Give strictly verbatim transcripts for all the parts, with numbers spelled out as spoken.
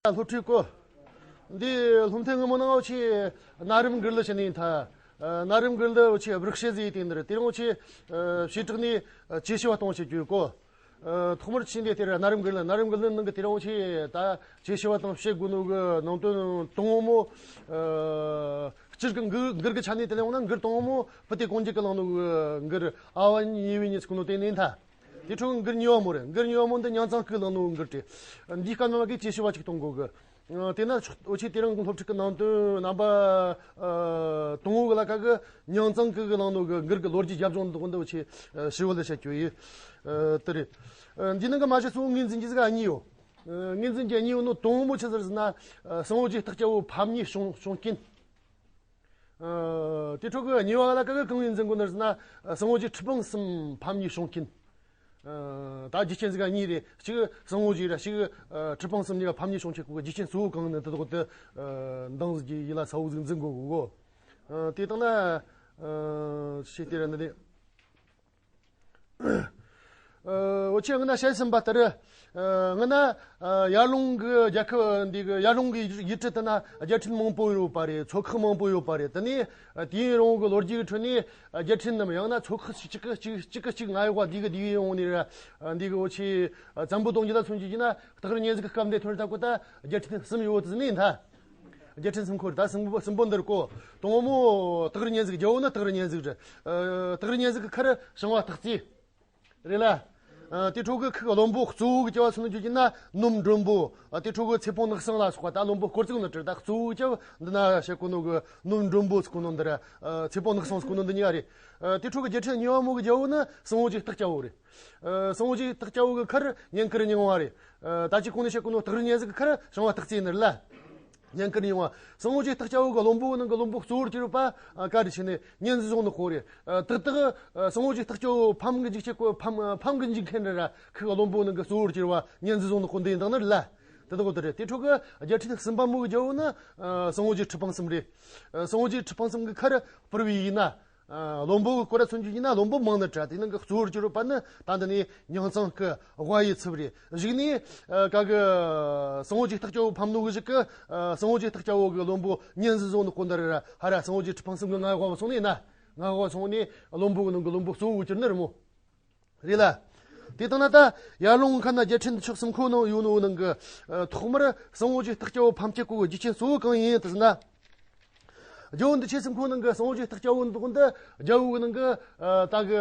སློབ་ཕྲུག་གོ། འདི་སློབ་ཐོན་སྔ་མོ་ནང་འུ་ཆེ་གནའ་རབས་མགུར་གླུ་བྱས་ནས་ཡིན་ཐ། གནའ་རབས་མགུར་གླུ་འུ་ཆེ་སྦྲགས་བཤད་ཟིག་ཡིན་དེ་འདིར་དེ་རིང་འུ་ཆེ་བྱེ་བྲག་ནས་བཅས་ཤེས་པ་གཏོང་བྱེད་རྒྱུ་གོ། ཐོག་མར་ཆེ་འདི་དེར་གནའ་རབས་མགུར་གླུ་གནའ་རབས་མགུར་གླུ་ནང་གི་དེ་རིང་འུ་ཆེ་ད་བཅས་ཤེས་པ་དང་བཤད་དགོས་ནོ་གི་ནང་དོན་དང་བོ་མོ། སྤྱིར་གི་མགུར་མགུར་གི་ཆ་ནས་དེ་ལས་འོང་ན་མགུར་དང་བོ་མོ་བུ་སྟེ་གོང་འཇུག་གི་བླངས་ནོ་གི་མགུར་ཨ་བ་ཉི་བི་ཉི་ཚིག་ནོ་དེ་ནས་ཡིན་ཐ། དེ་འཕྲོ་མགུར་གཉིས་པ་མོ་རེད། མགུར་གཉིས་པ་མོ་འདི་ཉང་ཚང་ཁུག་བླངས་ནོ་མགུར་ཏེ། འདིའི་སྐབས་ནང་གི་བཅས་ཤེས་པ་ཅིག་གཏོང་དགོས་གི། དེས་ན་འུ་ཆེ་དེ་རིང་གི་སློབ་ཕྲུག་གི་ནང་དོན་རྣམ་པ་དང་བོ་གི་ལ་ཁ་གི་ཉང་ཚང་ཁུག་གི་བླངས་ནོ་གི་མགུར་གི་ལོ་རྒྱུས་རྒྱབ་ལྗོངས་འདི་འདི་འུ་ཆེ་ཞིབ་བོ་ལ་བཤད་རྒྱུ་ཡིན། དེ་རེད། འདི་ནང་གི་མ་གཞི་གཙོ་བོ་ངོས་འཛིན་རྒྱུ་ཟིག་གཉིས་ཡོད། ངོས་འཛིན་རྒྱུ་གཉིས་ཡོད་ནོ་དང་བོ་མོ་ཆི་ཟིག་ཟེར་ན། སྲིན་པོ་ཆེ་སྟག་སྐྱ་བོ་ཕམ་ཉེས་བྱུང་བྱུང་རྐྱེན། ཨ། དེ་འཕྲོ་གི་གཉིས་པ་ལ་ཀ་གི་གང་ཡིན་འཛིན་དགོས་ནི་ཟེར་ན། སྲིན་པོ་ཆེ་ཁྲི་སྤང་གསུམ་ཕམ་ཉེས་བྱུང་རྐྱེན། ཨ། ད་རྒྱུ་རྐྱེན་ཟིག་གཉིས་རེད། གཅིག་སྲིན་པོ་ཆེ་ར་གཅིག་ཨ། ཁྲི་སྤང་གསུམ་གཉིས་ཀ་ཕམ་ཉེས་བྱུང་རྐྱེན་གོ་གི་རྒྱུ་རྐྱེན་གཙོ་བོ་གང་ནི་དེ་དག་དེ། ཨ། འདང་ཟིག་གི་ཡིད་ལ་ས་བོ་ཟིག་འཛིན་དགོས་གོ་གོ། ཨ། དེ་དང་ན། ཨ། ཤེས་དེ་ར་འདི་ནི། འུ་ཆེ་སྔ་ན་བཤད་ཟིན་པ་ལྟར། སྔ་ན་ཡར་ཀླུང་གི་རྒྱལ་ཁབ་འདི་གི་ཡར་ཀླུང་གི་ཡུལ་གྲུ་དེ་ན་རྒྱལ་ཕྲན་མང་པོ་ཡོད་པ་རེད། ཚོ་ཁག་མང་པོ་ཡོད་པ་རེད། དེ་ནས་དུས་ཡུན་རིང་བོ་གི་ལོ་རྒྱུས་ཀྱི་ཁྲོད་ནས་རྒྱལ་ཕྲན་རྣམས་ཡང་ན་ཚོ་ཁག་གཅིག་གི་གཅིག་གཅིག་གི་གཅིག་ང་ཡོད་པ་འདི་གི་འདི་གི་ཡོང་ནས་འདི་གི་འུ་ཆེ་བཙན་པོ་སྟོང་རྒྱལ་ལ་མཚོན་རྒྱུ་ཡིན་ན་སྟག་རི་གཉན་གཟིགས་ཀྱི་སྐབས་འདི་ཐོན་ད་གོ་ད་རྒྱལ་ཕྲན་གསུམ་ཡོད་དུ་ཟིན་ནས་ད། རྒྱལ་ཕྲན་གསུམ་ཁོར་ད་གསུམ་པོ་གསུམ་པོ་འདིར་གོ། དང་པོ་སྟག་རི་གཉན་གཟིགས། རྒྱལ་པོ་ནི་སྟག་རི་གཉན་གཟིགས་རེད། ཨ། སྟག་རི་གཉན་གཟིགས་ཀྱི་ཁར་ཞིང་པ་སྟག་རྩེ། རེད་ལ། ཨ། དེ་འཕྲོ་གི་ཁུག་བློན་པོ་གཙོ་བོ་གི་བྱ་བ་སོང་རྒྱུ་ཡིན་ན་ནུབ་མགྲོན་པོ། ཨ། དེ་འཕྲོ་གི་ཚེ་སྤོང་ནག་སང་ལ་སོགས་པ་ད་བློན་པོ་སྐོར་ཚིག་ནི་བྲིས་ད་གཙོ་བོ་གི་བྱ་བ་འདི་ན་བཤད་གོ་ནོ་གི་ནུབ་མགྲོན་པོ་ཟེར་གོ་ནོ་འདི་ར། ཨ། ཚེ་སྤོང་ནག་སང་ཟེར་གོ་ནོ་འདི་གཉིས་ཀ་རེད། ཨ། དེ་འཕྲོ་གི་རྒྱལ་ཕྲན་གཉིས་པ་མོ་གི་རྒྱལ་པོ་ནི་སྲིན་པོ་ཆེ་སྟག་སྐྱ་བོ་རེད། ཨ། སྲིན་པོ་ཆེ་སྟག་སྐྱ་བོ་གི་ཁར་གཉན་དཀར་རྙིང་བ་རེད། ཨ། ད་ཅི་གོང་ནས་བཤད་གོ་ནོ་སྟག་རི་གཉན་གཟིགས་ཀྱི་ཁར་ཞིང་པ་སྟག་རྩེ་ནི་རེད་ལ། གཉན་དཀར་རྙིང་བ། སྲིན་པོ་ཆེ་སྟག་སྐྱ་བོ་གི་བློན་པོ་ནང་གི་བློན་པོ་གཙོ་བོར་གྱུར་པ། ཨ། ག་རེ་བྱས་ནས་གཉན་རྫི་རྫོང་ནག་པོ་རེད། ཨ། ཏག་ཏག་ཨ། སྲིན་པོ་ཆེ་སྟག་སྐྱ་བོ་ཕམ་གི་འཇིགས་བྱེད་གོ་ཕམ་ཨ། ཕམ་གི་འཇིགས་མཁན་རེད་ར། ཁུག་བློན་པོ་ནང་གི་གཙོ་བོར་གྱུར་པ་གཉན་རྫི་རྫོང་ནག་པོ་འདི་ཡིན་དང་ནི་རེད་ལ། དེ་དག་དེ་རེད། དེ་འཕྲོ་གི་རྒྱལ་ཕྲན་གསུམ་པ་མོ་གི་རྒྱལ་པོ་ནི། ཨ། སྲིན་པོ་ཆེ་ཁྲི་སྤང་གསུམ་རེད། ཨ། སྲིན་པོ་ཆེ་ཁྲི་སྤང་གསུམ་གི་ཁར་སྤུར་བའི་ཡིན་ན། ཨ། བློན་པོ་གི་སྐོར་ལ་མཚོན་རྒྱུ་ཡིན་ན་བློན་པོ་མང་ནི་འདྲ། དེ་ནང་གི་གཙོ་བོར་གྱུར་པ་ནི་ད་འདི་ནས་ཉང་ཚང་གི་དབའ་ཡི་ཚུབ་རེད། གཞུག་ནས། ཨ། ག་གི་སྲིན་པོ་ཆེ་སྟག་སྐྱ་བོ་ཕམ་ནོ་གི་གཞུག་གི། ཨ། སྲིན་པོ་ཆེ་སྟག་སྐྱ་བོ་གི་བློན་པོ་གཉན་རྫི་རྫོང་ནག་པོ་འདི་ར་ཧ་ར་སྲིན་པོ་ཆེ་ཁྲི་སྤང་གསུམ་གི་མངའ་འོག་སོང་ནས་ན། མངའ་འོག་སོང་ནས་བློན་པོ་གི་ནང་གི་བློན་པོ་གཙོ་བོ་གྱུར་ནི་རེད་མོ། རེད་ལ། དེ་ལྟ་ན་ད་ཡར་ཀླུང་ཁ་ན་རྒྱལ་ཕྲན་འདི་ཕྱོགས་གསུམ་ཁོ་ནང་ཡོད་ནོ་ནང་གི། ཨ། ཐོག་མར་སྲིན་པོ་ཆེ་སྟག་སྐྱ་བོ་ཕམ་སྐྱེ་གོ་གི་རྒྱུ་རྐྱེན་གཙོ་བོ་གང་ཡིན་དུ་ཟེར་ན། རྒྱལ་པོ་འདི་ཕྱོགས་གསུམ་ཁོ་ནང་གི་སྲིན་པོ་ཆེ་སྟག་སྐྱ་བོ་འདི་འདི་རྒྱལ་པོ་གི་ནང་གི། ཨ། ད་གི།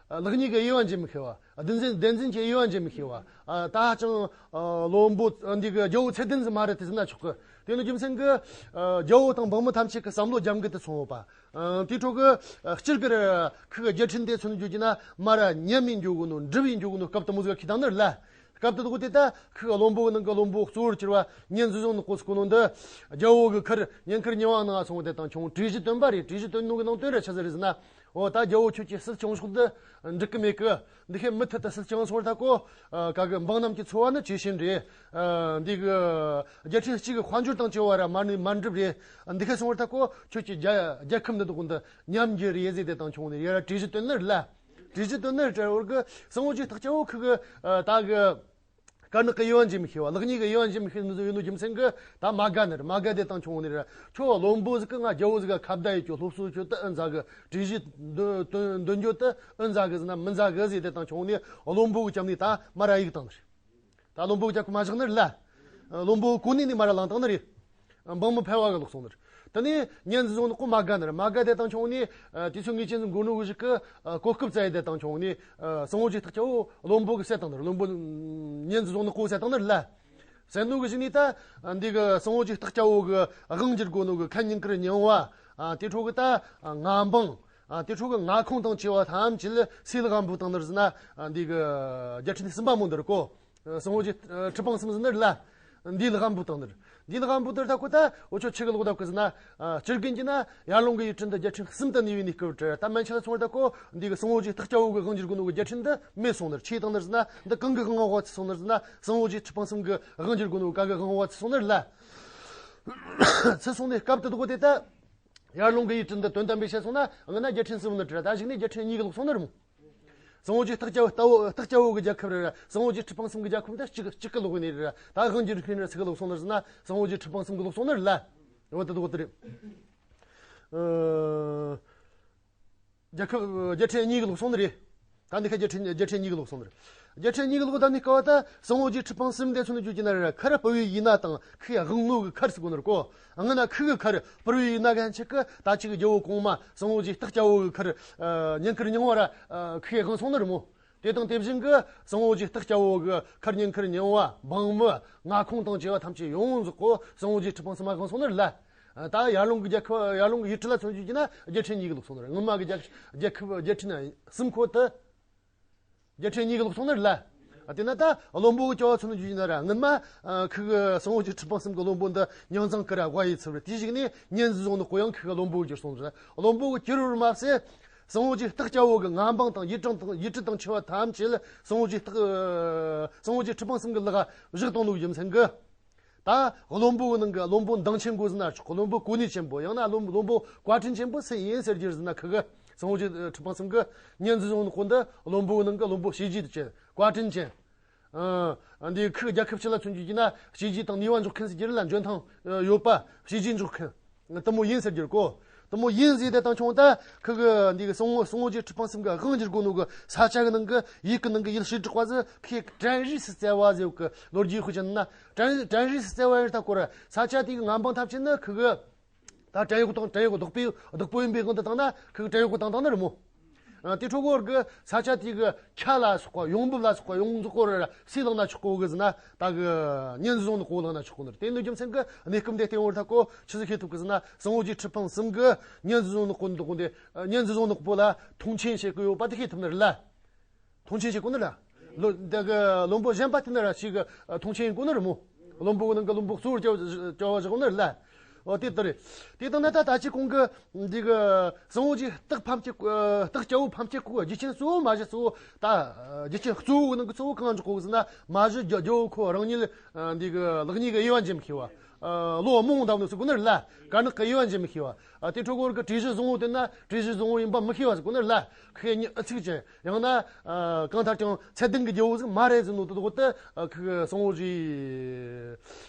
ཨ། ལེགས་ཉེས་ཀྱི་དབྱེ་བ་འབྱེད་མི་ཤེས་པ། བདེན་འཛིན་བདེན་འཛིན་གྱི་དབྱེ་བ་འབྱེད་མི་ཤེས་པ། ཨ། ད་ཧ་ཅང་། ཨ། བློན་པོ་འདི་གི་རྒྱལ་པོ་ཚད་ལྡན་ཟིག་མ་རེད་དེ་ཟེར་ན་ཆོག་གི། དེ་ནི་རྒྱུ་མཚན་གི། ཨ། རྒྱལ་པོ་དང་འབངས་མི་ཐམས་ཅད་ཀྱི་བསམ་བློ་རྒྱབ་འགལ་དུ་སོང་བ། ཨ། དེའི་ཁྲོད་ཀྱི། ཨ། སྤྱིར་གྱི་ར་ཁུག་རྒྱལ་ཕྲན་དེ་མཚོན་རྒྱུ་ཡིན་ན་མ་ར་ཉམས་ཡིན་འགྱོ་གི་ནོ་འགྲིབ་ཡིན་འགྱོ་གི་ནོ་སྐབས་དུ་མོ་ཟིག་ཁི་དང་ནི་རེད་ལ། སྐབས་དུ་དགོས་དེ་ད་ཁུག་བློན་པོ་གི་ནང་གི་བློན་པོ་གཙོ་བོར་གྱུར་པ་གཉན་རྫི་རྫོང་ནག་པོ་ཟེར་གོ་ནོ་འདི། རྒྱལ་པོ་གི་ཁར་གཉན་དཀར་རྙིང་བ་ནང་སོང་དེ་དང་ཁྱོང་། བྲིས་གཞི་བཏོན་པ་རེད། བྲིས་གཞི་བཏོན་ནོ་གི་ནང་དོན་ར་ཆི་ཟིག་རེད་ཟེར་ན། འོ་ད་རྒྱལ་པོ་ཁྱོད་ཀྱིས་སྲིད་སྐྱོང་ཕྱོགས་འདི་འགྲིག་གི་མེད་གི། འདི་ཁའི་མུ་མཐུད་དུ་སྲིད་སྐྱོང་སོང་བར་ཐག་གོ། ཨ། ག་གི་འབངས་རྣམས་ཀྱི་འཚོ་བ་ནི་ཇེ་ཞན་རེད། ཨ། འདི་གི་རྒྱལ་ཕྲན་གཅིག་གི་དཔལ་འབྱོར་དང་བཅས་པ་ར་མར་ནི་མར་འགྲིབ་རེད། འདི་ཁའི་སོང་བར་ཐག་གོ་ཁྱོད་ཀྱི་རྒྱལ་རྒྱལ་ཁབ་འདི་དག་འདི་ཉམས་རྒྱུ་རེད་ཟེར་དེ་དང་ཁྱོང་ནས་ཡར་བྲིས་གཞི་བཏོན་ནི་རེད་ལ། བྲིས་གཞི་བཏོན་ནི་རེད་བར་གི་སྲིན་པོ་ཆེ་སྟག་སྐྱ་བོ་ཁུག་གི། ཨ། ད་གི། དཀར་ནག་གི་དབྱེ་བ་འབྱེད་མི་ཤེས་པ། ལེགས་ཉེས་ཀྱི་དབྱེ་བ་འབྱེད་མི་ཤེས་ནི་ཡོད་ནོ་རྒྱུ་མཚན་གྱིས་ད་མ་དགའ་ནི་རེད། མ་དགའ་དེ་དང་ཁྱོང་ནི་རེད། ཁྱོད་བློན་པོ་ཟིག་གིས་ང་རྒྱལ་པོ་ཟིག་ག་ཁ་བརྡ་ཡེད་རྒྱུ་སློབ་གསོ་རྒྱུ་དེ་ཨེ་མཛད་གི། བྲིས་གཞི་འདོན་འདོན་འདོན་རྒྱུ་དེ་ཨེ་མཛད་གི་ཟེར་ན་མི་མཛད་གི་ཟེར་དེ་དང་ཁྱོང་ནི་བློན་པོ་གི་རྒྱབ་ནས་ད་མ་ར་གཡུག་བཏང་ནི་རེད། ད་བློན་པོ་གི་རྒྱབ་གི་མ་བཞག་ནི་རེད་ལ། བློན་པོ་གི་གོ་གནས་ནས་མ་ར་ལངས་བཏང་ནི་རེད། འབངས་མི་ཕལ་བ་གི་ལོག་སོང་ནི་རེད། དེ་ནས་གཉན་རྫི་རྫོང་ནག་པོ་མ་དགའ་ནི་རེད། མ་དགའ་དེ་དང་ཁྱོང་ནས། ཨ། དུས་ཚོད་ངེས་ཅན་ཟིག་འགོར་ནོ་གི་གཞུག་གི། ཨ། གོ་སྐབས་བཙལ་ཡེ་དེ་དང་ཁྱོང་ནས། ཨ། སྲིན་པོ་ཆེ་སྟག་སྐྱ་བོ་བློན་པོ་གིས་བསད་བཏང་ནི་རེད། བློན་པོ་གཉན་རྫི་རྫོང་ནག་པོ་བསད་བཏང་ནི་རེད་ལ། བསད་ནོ་གི་གཞུག་ནས་ད། ཨ། འདི་གི་སྲིན་པོ་ཆེ་སྟག་སྐྱ་བོ་གི་དབང་བསྒྱུར་དགོས་ནོ་གི་ཁ་གཉན་དཀར་རྙིང་བ། ཨ། དེ་འཕྲོ་གི་ད། ཨ། མངའ་འབངས། ཨ། དེ་འཕྲོ་གི་མངའ་ཁོངས་དང་བཅས་པ་ཐམས་ཅད་ལ་སུས་ལག་འབུལ་བཏང་ནི་རེད་ཟེར་ན། ཨ། འདི་གི་རྒྱལ་ཕྲན་གསུམ་པ་མོ་འདི་རེད་གོ། སྲིན་པོ་ཆེ་ཁྲི་སྤང་གསུམ་ཟེར་ནི་རེད་ལ། འདིས་ལག་འབུལ་བཏང་ནི་རེད། འདིས་ལག་འབུལ་བཏང་ད་ཁོ་ད་འུ་ཆོ་ཆི་གི་ལོག་ད་ཁོ་ཟེར་ན། ཨ། སྤྱིར་རྒན་གྱི་ན་ཡར་ཀླུང་གི་ཡུལ་གྲུ་འདི་རྒྱལ་ཕྲན་གསུམ་དུ་གནས་པའི་གནས་སྐབས་རེད། ད་མན་ཆད་ལ་སོང་བར་ད་ཁོ་འདི་གི་སྲིན་པོ་ཆེ་སྟག་སྐྱ་བོ་གི་དབང་བསྒྱུར་དགོས་ནོ་གི་རྒྱལ་ཕྲན་འདི་མེད་སོང་ནི་རེད། ཆི་བཏང་ནི་རེད་ཟེར་ན། འདི་གང་གི་དབང་འོག་ཚུད་སོང་ནི་རེད་ཟེར་ན། སྲིན་པོ་ཆེ་ཁྲི་སྤང་གསུམ་གི་དབང་བསྒྱུར་དགོས་ནོ་ག་གི་དབང་འོག་ཚུད་སོང་ནི་རེད་ལ། ཚུད་སོང་ནས་སྐབས་དེ་དགོས་དེ་ད། ཡར་ཀླུང་གི་ཡུལ་གྲུ་འདི་དོན་དམ་པའི་བཤད་སོང་ན་སྔ་ན་རྒྱལ་ཕྲན་གསུམ་ནི་རེད། ད་གཞུག་ནས་རྒྱལ་ཕྲན་གཉིས་གི་ལོག་སོང་ནི་རེད་མོ། ཟིང་ཨོ་རྒྱལ་སྟག་རྒྱལ་པོ་ལྟ་བུ་སྟག་རྒྱལ་པོ་གི་རྒྱལ་ཁབ་རེད། ཟིང་ཨོ་རྒྱལ་ཁྲི་པང་གསུམ་གི་རྒྱལ་ཁབ་འདི་གཅིག་གཅིག་གི་ལོག་ནས་རེད། ད་དབང་སྒྱུར་མཁན་རེད་ཟིག་གི་ལོག་སོང་ནི་རེད་ཟེར་ན། ཟིང་ཨོ་རྒྱལ་ཁྲི་པང་གསུམ་གི་ལོག་སོང་ནི་རེད་ལ། འོ་དེ་དག་དེ་རེད། ཨ། རྒྱལ་ཁབ་རྒྱལ་ཕྲན་གཉིས་ཀྱི་ལོག་སོང་ནི་རེད། ད་འདི་ཁ་རྒྱལ་ཕྲན་རྒྱལ་ཕྲན་གཉིས་ཀྱི་ལོག་སོང་ནི་རེད། རྒྱལ་ཕྲན་གཉིས་ཀྱི་ལོག་ད་ནི་སྐབས་ད་ཟིང་ཨོ་རྒྱལ་ཁྲི་པང་གསུམ་དེ་ཚོ་ནི་རྒྱུ་རྒྱུ་ན་ར་མཁར་སྤུར་བའི་ཡུལ་ན་དང་ཁོའི་དབང་ནོ་གི་མཁར་ཟེར་གོ་ནི་རེད་གོ། སྔ་ན་ཁོ་གི་མཁར་སྤུར་བའི་ཡུལ་ན་གན་ཆི་གི་ད་ཅིག་རྒྱལ་པོ་གོང་མ་ཟིང་ཨོ་རྒྱལ་སྟག་རྒྱལ་པོ་གི་མཁར་ཉེན་ཁར་མྱངས་པ་ར་ཁོའི་དབང་སོང་ནི་རེད་མོ། དེ་དང་དེ་བཞིན་གི་ཟིང་ཨོ་རྒྱལ་སྟག་རྒྱལ་པོ་གི་མཁར་ཉེན་ཁར་མྱངས་པ་འབངས་མི་མངའ་ཁོངས་དང་བཅས་པ་ཐམས་ཅད་ཡོངས་རྫོགས་གོ་ཟིང་ཨོ་རྒྱལ་ཁྲི་པང་གསུམ་མ་དབང་སོང་ནི་རེད་ལ། ད་ཡར་ལུང་གི་རྒྱལ་ཁབ་ཡར་ལུང་གི་ཡུལ་གྲུ་ལ་མཚོན་རྒྱུ་ན་རྒྱལ་ཕྲན་གཉིས་ཀྱི་ལོག་སོང་ནི་རེད། སྔོན་མ་གི་རྒྱལ་རྒྱལ་ཁབ་རྒྱལ་ཕྲན་གསུམ་ཁོ་ད་རྒྱལ་ཕྲན་གཉིས་ཀྱི་ལོག་སོང་ནི་རེད་ལ། དེ་ན་ད་བློན་པོ་གི་བཅའ་བ་མཚོན་རྒྱུ་ན་ར་སྔོན་མ་ཁོ་གི་ཟིང་ཨོ་རྒྱལ་ཁྲི་པང་གསུམ་གི་བློན་པོ་འདི་མྱིང་ཙང་ཀི་ར་དབའ་ཡི་ཚུལ་རེད། དེ་ཞིག་ནས་གཉན་རྫི་ཟོང་ནག་པོ་ཡང་ཁོ་གི་བློན་པོ་གི་གྱུར་སོང་ཟེར། བློན་པོ་གི་གྱུར་བར་མ་ཟད་ཟིང་ཨོ་རྒྱལ་སྟག་རྒྱལ་པོ་གི་མངའ་འབངས་དང་ཡུལ་གྲངས་དང་ཡུལ་གྲུ་དང་ཆུ་བ་ཐམས་ཅད་ཟིང་ཨོ་རྒྱལ་སྟག་ཟིང་ཨོ་རྒྱལ་ཁྲི་པང་གསུམ་གི་ལག་བཞག་བཏང་ནོ་གི་རྒྱུ་མཚན་གི། ད་བློན་པོ་གི་ནང་གི་བློན་པོ་མདངས་ཆེན་པོ་ཟེར་ན་ཆོག་གི། བློན་པོ་གོ་གནས་ཆེན་པོ། ཡང་ན་བློན་བློན་པོ་བཀའ་དྲིན་ཆེན་པོ་སུ་ཡིན་ཟེར་རྒྱུ་ཟེར་ན་ཁོ་གི་ཟིང་ཨོ་རྒྱལ་ཁྲི་པང་གསུམ་གི་གཉན་རྫི་ཟོང་ནག་པོ་འདི་བློན་པོ་གི་ནང་གི་བློན་པོ་བྱས་རྗེས་ཅན་བཀའ་དྲིན་ཅན། ཨ། འདི་ཁོ་གི་རྒྱལ་ཁབ་སྤྱི་ལ་མཚོན་རྒྱུ་ན་བྱས་རྗེས་དང་ནུས་པ་འཇོག་མཁན་ཟེར་རྒྱུ་རེད་ལ། འཇོན་ཐང་ཡོད་པ། བྱས་རྗེས་འཇོག་མཁན། དེ་མོ་ཡིན་ཟེར་རྒྱུ་རེད་གོ། དེ་མོ་ཡིན་ཟེར་དེ་དང་ཆུང་ད་ཁོ་གི་འདི་གི་ཟིང་ཨོ་ཟིང་ཨོ་རྒྱལ་ཁྲི་པང་གསུམ་གི་དབང་བསྒྱུར་དགོས་ནོ་གི་ས་ཆ་གི་ནང་གི་ཡུལ་གི་ནང་གི་ཡུལ་བྱེ་བྲག་པ་ཟིག་ཁོས་བྲན་རིས་སུ་བཙལ་བ་ཟེར་གི་ལོ་རྒྱུས་ཤོད་ཅན་ན། བྲན་བྲན་རིས་སུ་བཙལ་བ་ཡིན་ད་གོ་ར། ས་ཆ་དེ་གི་མངའ་འབངས་ཐམས་ཅད་ནི་ཁོ་གི་ད་བྲན་གཡོག་དང་བྲན་གཡོག་བདག་པོས་བདག་པོ་ཡིན་པའི་དབང་དུ་བཏང་ན་ཁོ་གི་བྲན་གཡོག་བཏང་བཏང་ནི་རེད་མོ། ཨ། དེ་འཕྲོ་གོ་གི་ས་ཆ་དེ་གི་ཁ་ལ་སོགས་པ་ཡོང་འབབ་ལ་སོགས་པ་ཡོངས་རྫོགས་སྐོར་ར་སུས་བླངས་ན་ཆོག་གོ་གི་ཟེར་ན། ད་གི་གཉན་རྫི་ཟོང་ནག་པོ་བླངས་ན་ཆོག་གོ་ནི་རེད། དེ་ནི་རྒྱུ་མཚན་གི་གནས་སྐབས་འདི་སྟེང་བོར་ད་གོ་ཆི་ཟིག་ཤེས་ཐུབ་གི་ཟེར་ན། ཟིང་ཨོ་རྒྱལ་ཁྲི་པང་གསུམ་གི་གཉན་རྫི་ཟོང་ནག་པོ་འདི་གོ་འདི་གཉན་རྫི་ཟོང་ནག་པོ་ལ་མཐོང་ཆེན་བྱེད་གི་ཡོད་པ་དེ་ཤེས་ཐུབ་ནི་རེད་ལ། མཐོང་ཆེན་བྱེད་གོ་ནི་ར། ལོ་འདི་གི་བློན་པོ་གཞན་པ་དེ་ནི་ར་ཞིག་གི་མཐོང་ཆེན་ཡིན་གོ་ནི་རེད་མོ། བློན་པོ་གི་ནང་གི་བློན་པོ་གཙོ་བོར་བྱ་བ་བྱ་བ་བཞག་ནི་རེད་ལ། འོ་དེ་ལྟར་རེད། དེ་ལྟར་ན་ད་ད་ཅི་གོང་གི་འདི་གི་ཟིང་ཨོ་རྒྱལ་སྟག་ཕམ་བྱེད་སྟག་རྒྱལ་པོ་ཕམ་བྱེད་གོ་རྒྱུ་རྐྱེན་གཙོ་བོ་མ་གཞི་གཙོ་བོ་ད་རྒྱུ་རྐྱེན་གཙོ་བོ་གི་ནང་གི་གཙོ་བོ་གང་འཇོག་གོ་ཟེར་ན། མ་གཞི་རྒྱ་རྒྱལ་པོ་ཁོ་རང་ཉིད་འདི་གི་ལེགས་ཉེས་གི་དབྱེ་བ་འབྱེད་མི་ཤེས་པ། བློ་རྨོངས་འདྲ་བོ་ཟེར་གོ་ནི་རེད་ལ། དཀར་ནག་གི་དབྱེ་བ་འབྱེད་མི་ཤེས་པ། ཨ། དེ་འཕྲོ་གོ་གི་དྲིལ་བཞི་བཟང་པོ་བསྟེན་ན་དྲིལ་བཞི་བཟང་པོ་ཡིན་པ་མི་ཤེས་པ་ཟེར་གོ་ནི་རེད་ལ། ཁོས་ཉིད་ཨུ་ཚུགས་ཅན། ཡང་ན། ཨ། གང་ལྟར་ཀྱང་ཚད་ལྡན་གྱི་རྒྱལ་པོ་ཟིག་མ་རེད་ཟེར་ནོ་དེ་དག་དེ། ཨ། ཁོ་གི་ཟིང་ཨོ་རྒྱལ་